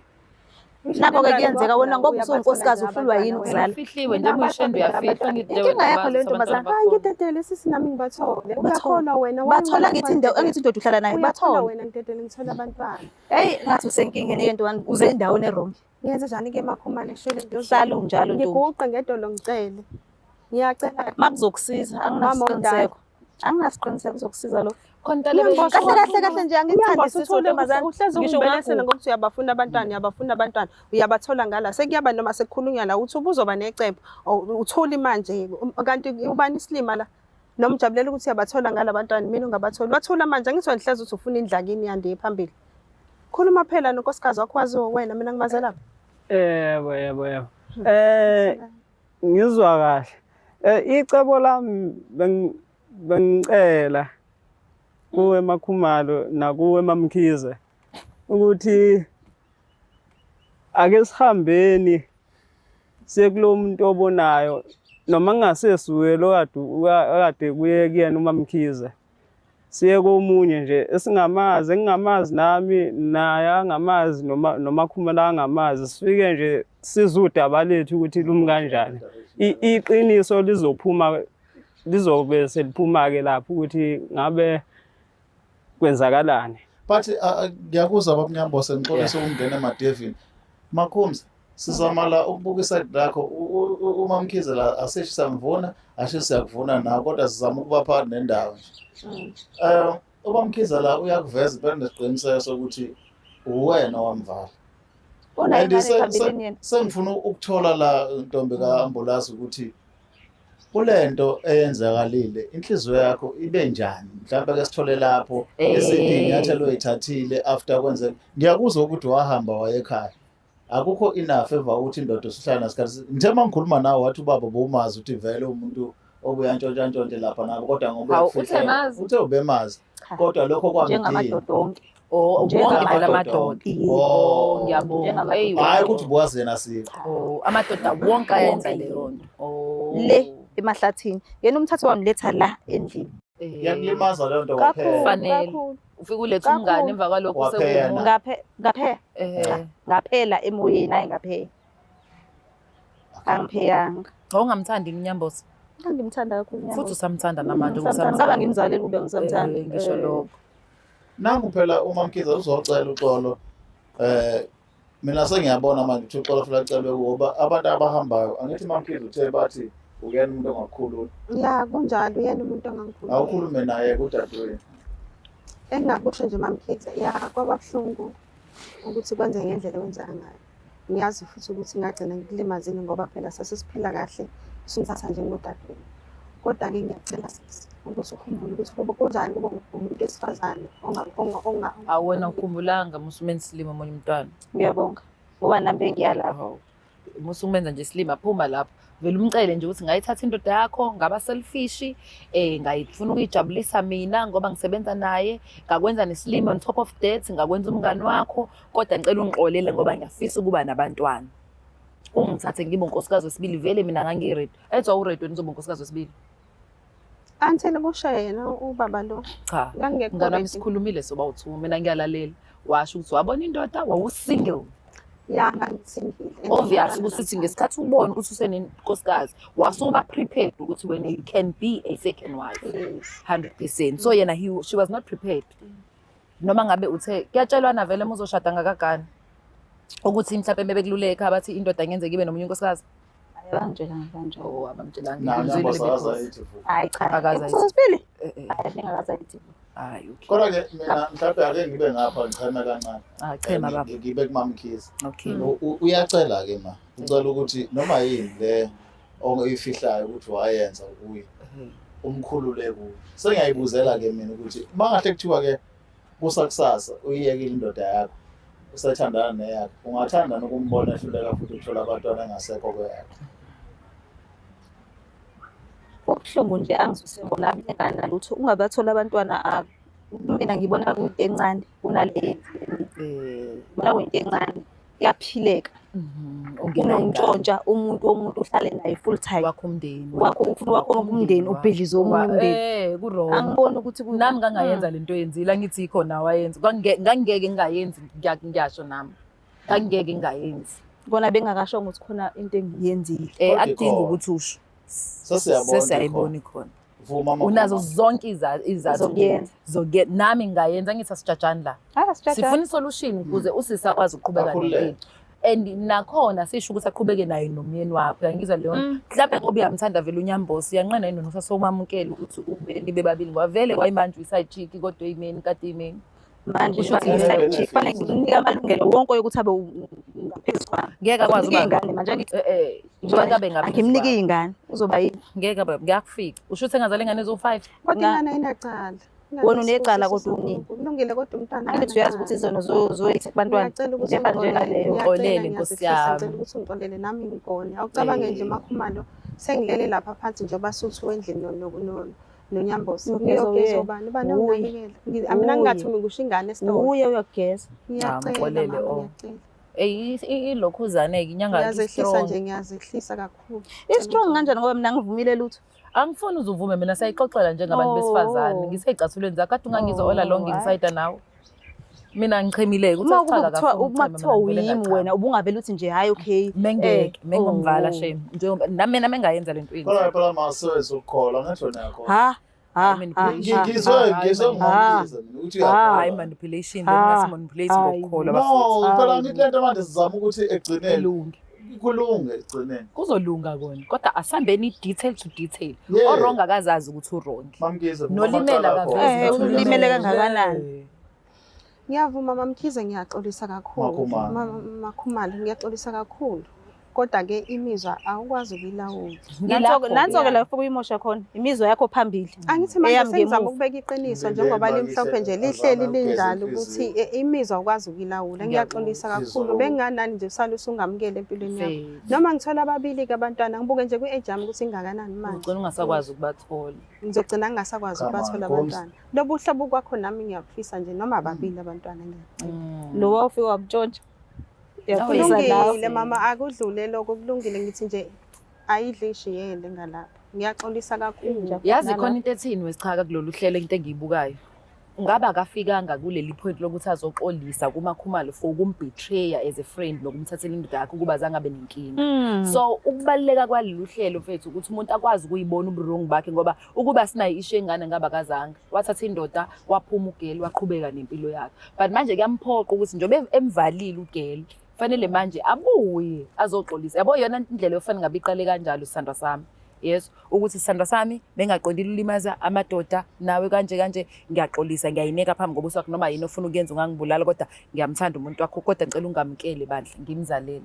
Nakho-ke kuyenzeka wena ngoba usuwunkosikazi uhlulwa yini ukuzala. Ufihliwe nje uyishende uyafihlwa ngithi Inkinga yakho leyo ntombazane. Hayi ngidedele sisi nami ngibathole. Uyakholwa wena. Bathola ngithi indawo angithi indoda uhlala nayo Uyakholwa bathola. wena ngidedele ngithola abantwana. Hey ngathi usenkingeni yento uze endaweni e-wrong. Ngenze njani ke MaKhumalo shele Hlala unjalo ntombi. Ngiguqe ngedolo ngicele. Ngiyacela. Makuzokusiza Mama anginasiqiniseko. Anginasiqiniseko uzokusiza lokho. Khona into le Kahle kahle kahle nje angithandi Uthule ntombazane. uhlezi Ngisho ungibelesela ungaguga. ngokuthi uyabafuna abantwana uyabafuna abantwana uyabathola ngala sekuyaba noma sekukhulunywa la uthi ubuzoba necebo uthuli manje kanti ubani isilima la noma ujabulela ukuthi uyabathola ngala bantwana mina ungabatholi wathula manje angithi wena hlezi uthi ufuna indlakini yande phambili khuluma phela nonkosikazi wakho waziwa wena mina ngimazela Yebo yebo yebo. Ngizwa kahle. Icebo lami bengicela kuwe MaKhumalo nakuwe MaMkhize ukuthi ake sihambeni siye kulo muntu obonayo noma kungasesuye lo kade kuye kuyena uMaMkhize, siye komunye nje esingamazi, engingamazi nami naye angamazi noma noMaKhumalo angamazi, sifike nje sizwe udaba lethu ukuthi lumi kanjani. Iqiniso lizophuma, lizobe seliphuma-ke lapho ukuthi ngabe kwenzakalani. But ngiyakuzwa baba Nyambose, ngixolise ukungena emadevini. Makhumza, sizama la ukubuka iside lakho. UMaMkhize la asishi siyamvuna, ashe siyakuvuna nawe, kodwa sizama ukuba phakathi nendawo nje. UMaMkhize la uyakuveza impela nesiqiniseko sokuthi uwena owamvala. Unayo And imali ephambilini yena. sengifuna ukuthola la ntombi ka-ambulance ukuthi kulento eyenzakalile inhliziyo yakho ibe njani, mhlawumbe ke sithole lapho esiphi iy'nyathelo oy'thathile after kwenzeka. Ngiyakuzwa ukuthi wahamba waye ekhaya, akukho enough emva kokuthi indoda usuhlala nasikhathi. Ngithe uma ngikhuluma nawe wathi ubaba bowumazi ukuthi vele umuntu obuya ntshontsha lapha nabo, kodwa ngoba Hawu, uyakufihlela. uthe mazi? Uthe ubemazi, Cha. kodwa lokho kwangidina. Njengamadoda onke. Oh, wonke vele Njengamadoda amadoda. onke. Oh, Oh. ngiyabonga. Njengamadoda. Eyi, Hhayi ukuthi ubuwazi yena siqu. Oh, amadoda wonke ayenza leyo nto. Oh. Le emahlathini. Yena umthatho wamletha la endlini. Eh, Iyakulimaza leyo nto Kakhulu, waphela. Fanele. kakhulu. Ufike ulethe umngane Kakhulu. emva kwalokho Waphela. sekuwumuntu. Ngaphe ngaphela. Eh, Ngaphela emoyeni hayi ngaphela. Angipheyanga. wawungamthandi uNyambose? Ngangimthanda kakhulu. Futhi usamthanda namanje Ngisamthanda. Ngaba ngimzalele kube ngisamthanda. Eh, ngisho lokho. Nangu phela uMaMkhize uzocela uxolo. Mina sengiyabona manje ukuthi uxolo futhi acelwe ngoba abantu abahambayo angithi uMaMkhize uthe bathi uyena umuntu ongakukhulula. Ya kunjalo uyena umuntu ongangikhulula. Awukhulume naye kudadewenu. Engingakusho nje MaMkhize, ya kwaba buhlungu ukuthi kwenze ngendlela okwenzeka ngayo. Ngiyazi futhi ukuthi ngagcina ngikulimazile ngoba phela sasesiphila kahle singithatha njengodadewenu. Kodwa-ke ngiyacela sisi ukuthi ukhumbule ukuthi kuba kunjani kuba umuntu wesifazane Awu wena ukhumbulanga musu umenza isilima omunye umntwana. Ngiyabonga. Ngoba nami bengiya lapho. Hawu. Musu umenza nje isilima phuma lapho. Vele umcele nje ukuthi ngayithatha indoda yakho, ngaba selfish, ngayifuna ukuyijabulisa mina ngoba ngisebenza naye, ngakwenza nesilima on top of that, ngakwenza umngani wakho, kodwa ngicela ungixolele ngoba ngiyafisa ukuba nabantwana. Ungithathe ngibe unkosikazi wesibili, vele mina ngangi-ready. Ethi awuready wena uzoba unkosikazi wesibili. Until kusho yena ubaba lo. Cha. Ngangingekho Mngani wami ready. sikhulumile soba u-two mina ngiyalalela. Washo ukuthi wabona indoda wawu-single. Ya ngangi-single. Obvious ukuthi uthi ngesikhathi ubona ukuthi usenenkosikazi wasuba prepared ukuthi wena you can be a second wife. Yes. 100%. So yena he she was not prepared. Noma ngabe uthe kuyatshelwana vele uma uzoshada ngakagani ukuthi mhlawumbe bebekululeka bathi indoda ngenzeka ibe nomunye unkosikazi. Abangitshelanga kanjalo. Oh abamtshelanga. Nayo Ngizwile Nyamboza because- akaze ayithi vu. Hayi cha. Akaze ayithi. Sesibili. Eh, eh. Hayi ngingakaze ayithi. Hayi okay. Kodwa ke mina mhlawumbe ake ngibe ngapha ngicheme kancane. Ah chema baba. Ngibe kuMamkhize. Okay. Uyacela ke ma. Ucela ukuthi noma yini le oyifihlayo ukuthi wayenza kuye umkhulule kuye. Sengiyayibuzela ke mina ukuthi mangahle kuthiwa ke kusakusasa uyiyekile indoda yakho usathandana neyakho ungathanda nokumbona ehluleka futhi ukuthola abantwana engasekho kweyakho. Kubuhlungu nje angizwise ngona mina lutho ungabathola abantwana mina ngibona kuyinto encane kunale ngibona kuyinto encane kuyaphileka kunokuntshontsha umuntu womuntu uhlale naye full time wakho umndeni wakho ufuna wakho umndeni ubhidlize omunye umndeni eh ku-wrong angiboni ukuthi nami ngangayenza lento yenzile angithi ikhona wayenza ngangeke ngingayenzi ngiyasho nami ngangeke ngingayenzi kona bengakasho ukuthi khona into engiyenzile eh akudingi ukuthi usho Sesiyabona sesiyayibona ikhona Vuma mama. unazo zonke izathu Zokuyenza. zokuyenza nami ngingayenza ngithi asijajani la Hayi asijajani. sifuna isolution ukuze usisi akwazi ukuqhubeka Akhululeke. nempilo and nakhona sisho ukuthi aqhubeke naye nomyeni wakhe uyangizwa leyo nto mhlawumbe ngoba uyamthanda vele unyambosi uyanqena yini noma usasomamukela ukuthi ube nibe babili ngoba vele wayimanje uyi-side chick kodwa eyimeni kade eyimeni manje Kusho ukuthi ngiside chick fanele ngimnike amalungelo wonke yokuthi abe ngaphezu kwami ngeke akwazi Ngimnike uba iy'ngane manje angithi eh eh njengoba abe ngaphezu angimnike kwakho. iy'ngane uzoba yini ngeke abe ngiyakufika usho ukuthi engazala ingane eziwu-five Kodwa Nga- ingane ayinacala. Wena unecala kodwa unini. Kulungile kodwa umntwana. Angithi uyazi ukuthi izono zoyithe kubantwana Ngiyacela ukuthi Into efana njengaleyo. Ungixolele, Nkosi yami. Ngicela ukuthi ungixolele nami ngikone. Awucabange nje makhumalo sengilele lapha phansi njengoba suthu endlini noNyambosi. Uyogeza Ngiyogeza uye. ubani? Ubani Uye. onginakekela? Mina Uye. ngingathumi ngisho ingane esitolo. Uye uyokugeza. Ngiyacela Mxolele, mama, oh. ngiyacela. Eyi ilokhuzane-ke inyanga Ngiyazehlisa strong. nje ngiyazehlisa kakhulu. I-strong kanjani ngoba mina ngivumile lutho. Angifuni uze uvume mina sayixoxela njengabantu Oh. besifazane ngisey'cathulweni zakho kade ungangizwa all along Oh, ngisayida nawe mina ngichemile-ke Uma kube kuthiwa uma kuthiwa uyimi wena ubungavele uthi nje hayi okay. mengeke mengomvala oh. shame njengoba nami mina mengayenza lento Kodwa phela masewethu ukukholwa ngisho nakho. Ha ha I mean, ha, please. ha, Ngizwe ha. ngizwe ngomamkhize mina ukuthi uyakholwa. hayi manipulation Ah, bengasi-manipulate hayi. ngokukholwa bafethu No, phela ngithi lento manje sizama ukuthi ekugcineni ilunge kulunge ekugcineni. kuzolunga kona kodwa asihambeni detail to detail Yeah. o-wrong akazazi ukuthi u-wrong Mamkhize vuma nolimele amacala akho. akavezi Eh, ukuthi ulimele kangakanani? Ngiyavuma MaMkhize ngiyaxolisa kakhulu. Makhumalo. Makhumalo ngiyaxolisa kakhulu. Kodwa-ke imizwa awukwazi ukuyilawula. Ngilapho-ke. Nanso-ke la ufike uyimosha khona imizwa yakho phambili. Angithi manje Eyami sengizama ngemuva. ukubeka iqiniso Ngilele njengoba bakise, limhlophe nje azame lihleli ukugeza linjalo ukuthi inhliziyo. imizwa awukwazi ukuyilawula. Ngiyaxolisa kakhulu. Ngizwa. Benginganani nje usale usungamukela empilweni yakho. Mfethu, Noma ngithola ababili-ke abantwana ngibuke nje kwi-age yami ukuthi ingakanani manje. ugcina ungasakwazi ukubathola Ngizogcina ngingasakwazi Come on, ukubathola Gomes. abantwana. Lobu hlobo kwakho nami ngiyakufisa nje noma ababili abantwana ngiyacela. Lo wawufike wamtshontsha. Uyafisa nawe. Kulungile mama akudlule lokho kulungile ngithi nje ayidle ishiyele ngalapha. Ngiyaxolisa kakhulu. Yazi khona into ethini wesichaka kulolu hlelo into engiyibukayo. Ngabe akafikanga kuleli point lokuthi azoxolisa kuMakhumalo for ukum-betraya as a friend nokumthathela indoda yakhe ukuba zange abe nenkinga. So ukubaluleka kwalolu hlelo mfethu ukuthi umuntu akwazi ukuyibona ubu-wrong bakhe ngoba ukuba sinayo ishe engane ngabe akazange wathatha indoda waphuma ugeli waqhubeka nempilo yakhe. But manje kuyamphoqa ukuthi njengoba emvalile ugeli fanele manje abuye azoxolisa. Yabo yona indlela yofanele ngabe iqale kanjalo sithandwa sami. Yes, ukuthi sithandwa sami bengaqondile ulimaza amadoda nawe kanje kanje ngiyaxolisa ngiyayineka phambi kobuso wakho noma yini ofuna ukuyenza ungangibulala kodwa ngiyamthanda umuntu wakho kodwa ngicela ungamkele bandla ngimzalele.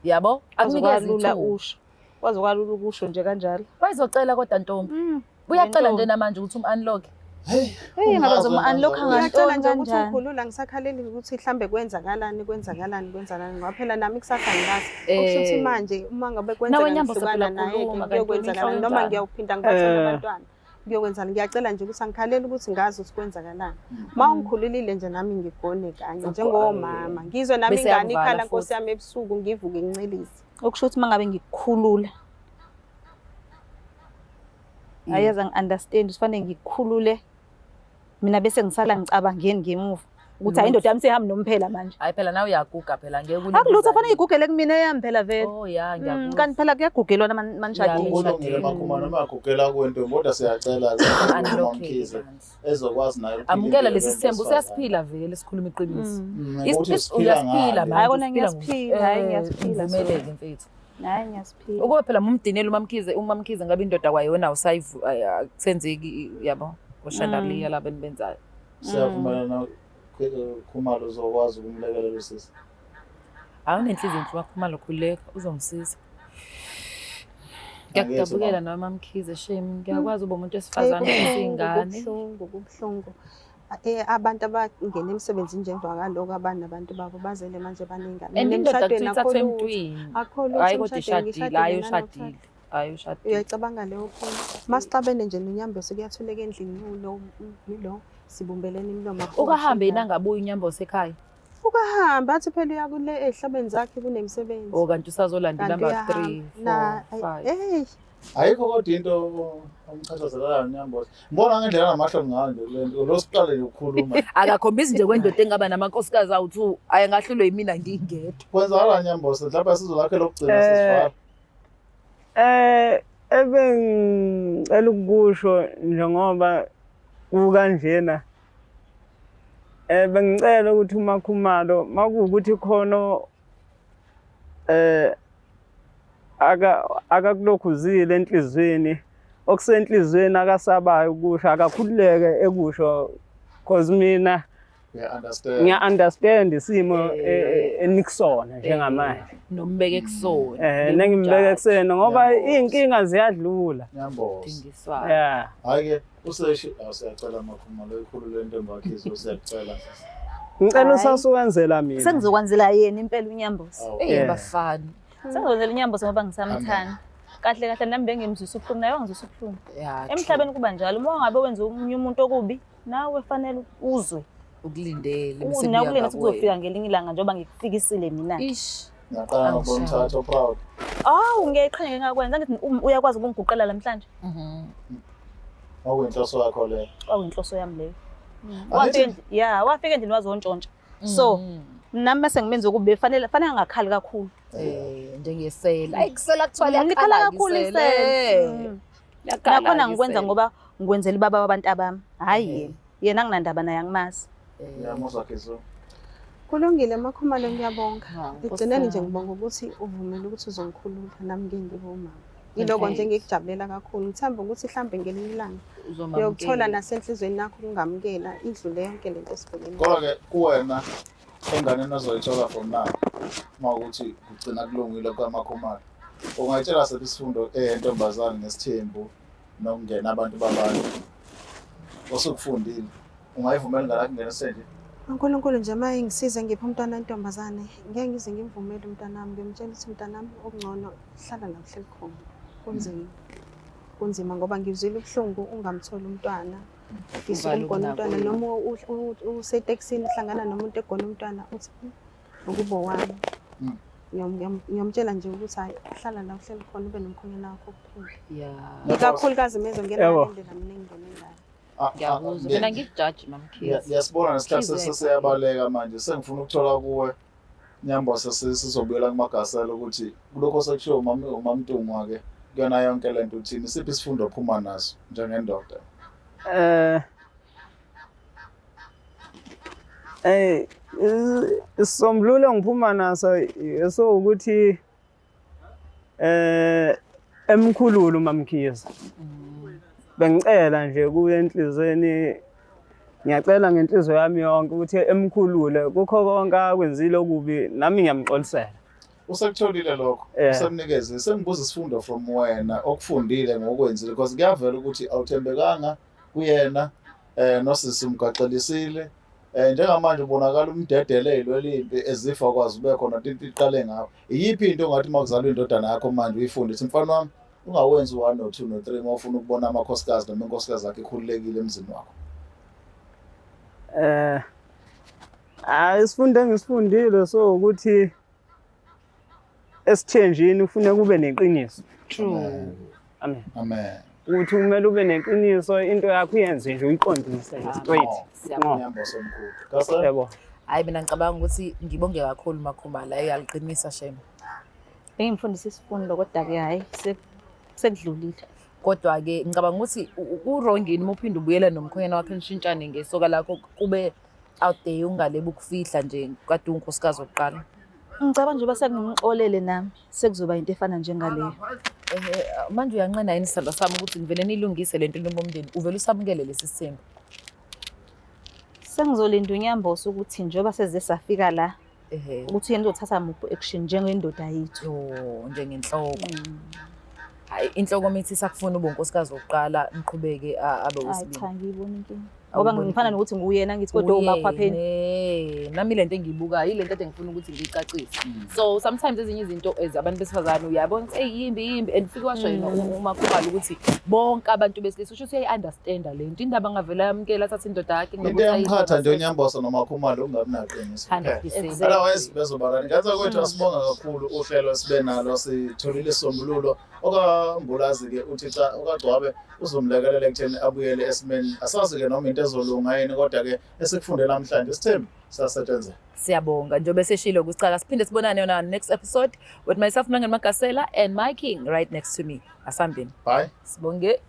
Yabo? Akunikeze Kwaze ithuba. usho. Kwaze kwalula ukusho nje kanjalo. Wayezocela kodwa ntombi. Uyacela nje namanje ukuthi um-unlock. Hey, Hey, ngabe ungaze uzomu-unlock wenza- Ngiyacela nje Ngantoni ukuthi kanjani? ungikhulula ngisakhaleli ukuthi mhlambe kwenzakalani kwenzakalani kwenzakalani ngoba phela nami kusasa ngilazi. Eh. Okusho ukuthi manje uma ngabe Nawe kwenzeka Nyambo ngihlukana sephela naye khuluma, kanti kuyokwenzakalani inhloko noma enjani? ngiyawuphinda ngibathole Eh. abantwana. Kuyokwenzani ngiyacela nje ukuthi angikhaleli ukuthi ngazi ukuthi kwenzakalani. Ma ungikhululile nje nami ngigone kanye njengomama. Ngizwe nami Bese ingane yakuvala ikhala Nkosi futhi. yami ebusuku ngivuke ngincelise. Okusho ukuthi uma ngabe ngikukhulula Ayazi angi-understand kufanele ngikukhulule mina bese ngisala ngicabangeni ngemuva ukuthi hayi indoda yami seyihamba nomphela manje. Hayi phela nawe uyaguga phela ngeke ulinde Akulutho uzalile. fanele igugele kumina eyami phela vele. Oh ya ngiyakuzwa. Kanti phela kuyagugelwana manishadile. Ya, Kulungile makhumalo noma yagugela kuwe ntombi kodwa siyacela ke Unlock uMamkhize ezokwazi naye ukuphila Amukela impilo lesi sithembu yesifazane. siyasiphila vele sikhuluma iqiniso. Ukuthi usiphila Uyasiphila ngani. manje. Hayi, kona usiphila ngiyasiphila, hayi, ngiyasiphila, so. Uvumeleke mfethu. Hayi ngiyasiphila. Ukuba phela mumdinela uMamkhize, uMamkhize ngabe indoda kwayona awusayivu akusenzeki yabo. Oshandaliya laba enibenzayo. Siyavumelana Khumalo uzokwazi ukumlekelela usisi. Awunenhliziyo enhle uMakhumalo khululeka uzomsiza. Ngiyakudabukela nawe MaMkhize shame ngiyakwazi uba umuntu wesifazane usingane. Kubuhlungu, kubuhlungu. Abantu abangena emsebenzini nje emva kaloko abanabantu babo bazele manje banengane. And Mina indoda emshadweni kuthiwa ithathwe akho lutho. emntwini. Akho lutho Hayi kodwa emshadweni, ishadile, hayi ngishadile ushadile. nanokushada. Hayi ushadile. Uyayicabanga leyo phela. Masixabene nje noNyambose kuyathuleka endlini ulo yilo sibumbelene imilomo. akukho Ukahambe yena okushindayo. angabuyi uNyambose ekhaya. Ukahambe athi phela uya kule ey'hlobeni zakhe kunemisebenzi. Oh kanti usazolanda Kanti number uyahamba. 3 Na 4 5. hey Ayikho kodwa into omchathazelayo Nyambose. Ngibona ngendlela namahloni ngayo nje kule nto. Lo siqale nje ukukhuluma. Akakhombisi nje kwendoda engaba namankosikazi awu2 ayengahlulwe yimina ngingedwa. Kwenzakala Nyambose mhlawumbe sizo lakhe lokugcina sesivala. Ebengicela ukukusho njengoba kukanjena bengicela ukuthi uMakhumalo makuwukuthi khona akakulokhuzile enhliziyweni okusenhliziyweni akasabayo ukusho akakhululeke ekusho cause mina Ngiya-understand. ngiya-understand isimo enikusona njengamanje. Nombeke kusona. Nengimbeke kusena ngoba Ngiyabonga. iy'nkinga ziyadlula. Nyambose. Dingiswayo. Yeah. Hhayi-ke useshi siyacela Makhumalo ikhulule intombi yakho izwe siyacela. Ngicela Hhayi. usasukwenzela mina. Sengizokwenzela yena impela uNyambose. Awu. Eh Yeah. bafana. Sengizokwenzela uNyambose ngoba ngisamthanda. Kahle kahle nami bengimzwisa ubuhlungu naye wangizwisa ubuhlungu. Yeah. Emhlabeni kuba njalo uma ngabe wenza omunye umuntu okubi nawe fanele uzwe. Ukulindele bese Nawe kuya kulena kuzofika ngakuwena. ngelinye ilanga njengoba ngikufikisile mina. Ish. Ngiyaqala ngokubona Angishaya. umthatha proud. Awu ngiyayiqhenya ngingakwenza ngithi uyakwazi ukungiguqela namhlanje. Okuyinhloso yakho leyo. Kwakuyinhloso yami leyo. Angithi- Wafika wafika endlini wazontshontsha. So nami mase ngimenza ukubi fanele fanele angakhali kakhulu. Njengesela. Ayi kusela kuthiwa Likhala liyakhala kakhulu isela. Liyakhala Nakhona ngikwenza isela. ngoba ngikwenzela ubaba wabantu abami. Hayi yena. Yena anginandaba naye angimazi. Ngiyamuzwa Gizu. Kulungile Makhumalo ngiyabonga. Hawu, Nkosi Ekugcineni nje yami. ngibonga ukuthi uvumile ukuthi uzongikhulula nami ngeke ngibe umama. Yiloko nje ngikujabulela kakhulu. Ngithemba ukuthi mhlambe ngelinye ilanga Uzomamukela. uyokuthola nasenhlizweni yakho ukungamukela idlule yonke lento esibhekene nayo. Kodwa-ke kuwena enganeni ozoyithola from now uma ukuthi kugcina kulungile kwaMakhumalo ungayitshela siphi isifundo entombazane ngesithembu nokungena abantu babantu osukufundile ungayivumela ingane yakho ingene esithenjini? uNkulunkulu nje uma engisize ngiphe umntwana wentombazane ngeke ngize ngimvumele umntanami, ngiyomtshela ukuthi mntanami okungcono hlala la uhleli khona. Kunzima. Kunzima ngoba ngizwile ubuhlungu ungamtholi umntwana. Ufisa Uvala ukumgona umntwana ukunakwe. noma usetekisini uhlangana nomuntu egona umntwana uthi ukubo wami. Ngiyomtshela nje ukuthi hayi hlala la uhleli khona ube nomkhwenyana wakho kuphela. Yeah. Ikakhulukazi mezongena Yebo. ngendlela mina engingene ngayo. Ngiyakuzwa. Mina ngikujaji Mamkhize. Ngiyasibona nesikhathi Mkhize sesiyabaleka manje sengifuna ukuthola kuwe Nyambose sizobuyela kuMagasela ukuthi kulokho sekushiwo uMamntungwa ke kuyona yonke lento uthini siphi isifundo ophuma naso njengendoda? Isisombululo ngiphuma naso esowukuthi emkhululu uMamkhize. Bengicela nje kuye enhlizweni ngiyacela ngenhliziyo yami yonke ukuthi emkhulule kukho konke akwenzile okubi nami ngiyamxolisela. Usekutholile lokho, usemnikeze sengibuza isifundo from wena okufundile ngokwenzile because kuyavela ukuthi awuthembekanga kuyena nosisi umgaxelisile njengamanje ubonakala umdedele ilwelimpi ezifa kwazi ube khona into iqale ngawe. Iyiphi into ongathi makuzalwa indodana yakho manje uyifunde uthi mfana wami ungawenzi 1 no 2 no 3 uma ufuna ukubona amakhosikazi noma inkosikazi yakho ikhululekile emzini wakho? Isifundo engisifundile so ukuthi esithenjini kufuneka kube neqiniso. True. Amen. Amen. Ukuthi kumele ube neqiniso, into yakho uyenze nje uyiqondise nje straight. Siyabonga. Ngqo. Nyamboso omkhulu. Kase Yebo. Hayi, mina ngicabanga ukuthi ngibonge kakhulu, Makhumalo, ayaliqinisa shame. Bengimfundisa isifundo, kodwa-ke hhayi, sekudlulile. Kodwa-ke ngicabanga ukuthi ku-wrong yini uma uphinde ubuyela nomkhwenyana wakho, nishintshane ngesoka lakho, kube out there, ungalebe ukufihla nje kade uwunkosikazi wokuqala? Ngicabanga njengoba sengimxolele nami, sekuzoba into efana njengaleyo. Ehe, manje uyanqena yini, sithandwa sami, ukuthi ngivele nilungise le nto nobomndeni, uvele usamukele lesi simo? Sengizolinda uNyambosi ukuthi njengoba seze safika la, ukuthi yena uzothatha muphi action njengendoda yethu. Yo, njengenhloko. Hayi, inhloko mithi sakufuna ube unkosikazi wokuqala, niqhubeke, abe Hayi wesibili. cha, ngiyibona inkinga. Ngoba Awuyiboni ngifana inkinga? nokuthi nguyena ngithi, kodwa umakhwapheni. Uyena. Nami lento engiyibukayo ile nto ade ngifuna ukuthi ngiyicacise. So sometimes ezinye izinto as abantu besifazane uyabona ukuthi eyi, yimbi yimbi, and fike washo yena uMakhumalo ukuthi bonke abantu besilisa, usho ukuthi uyayi-understanda le nto, indaba angavele ayamukela, athathe indoda yakhe Into kunokuthi eyamqhatha nje ayisho. uNyamboso noMakhumalo ungabi naqiniso. 100%. Otherwise bezoba kanti. Ngenza kwethu asibonga kakhulu uhlelo esibe nalo, sitholile isisombululo. OkaMbulazi-ke uthi cha, okaGcwabe uzomlekelela ekutheni abuyele esimeni. Asazi-ke noma into ezolunga yini, kodwa-ke esikufunde namhlanje sithembi siyasetshenzela. Siyabonga njengoba seshilo kusicaka, siphinde sibonane on our next episode with myself, Mlangeni Magasela, and my king right next to me. Asambeni. Bye. Sibonge.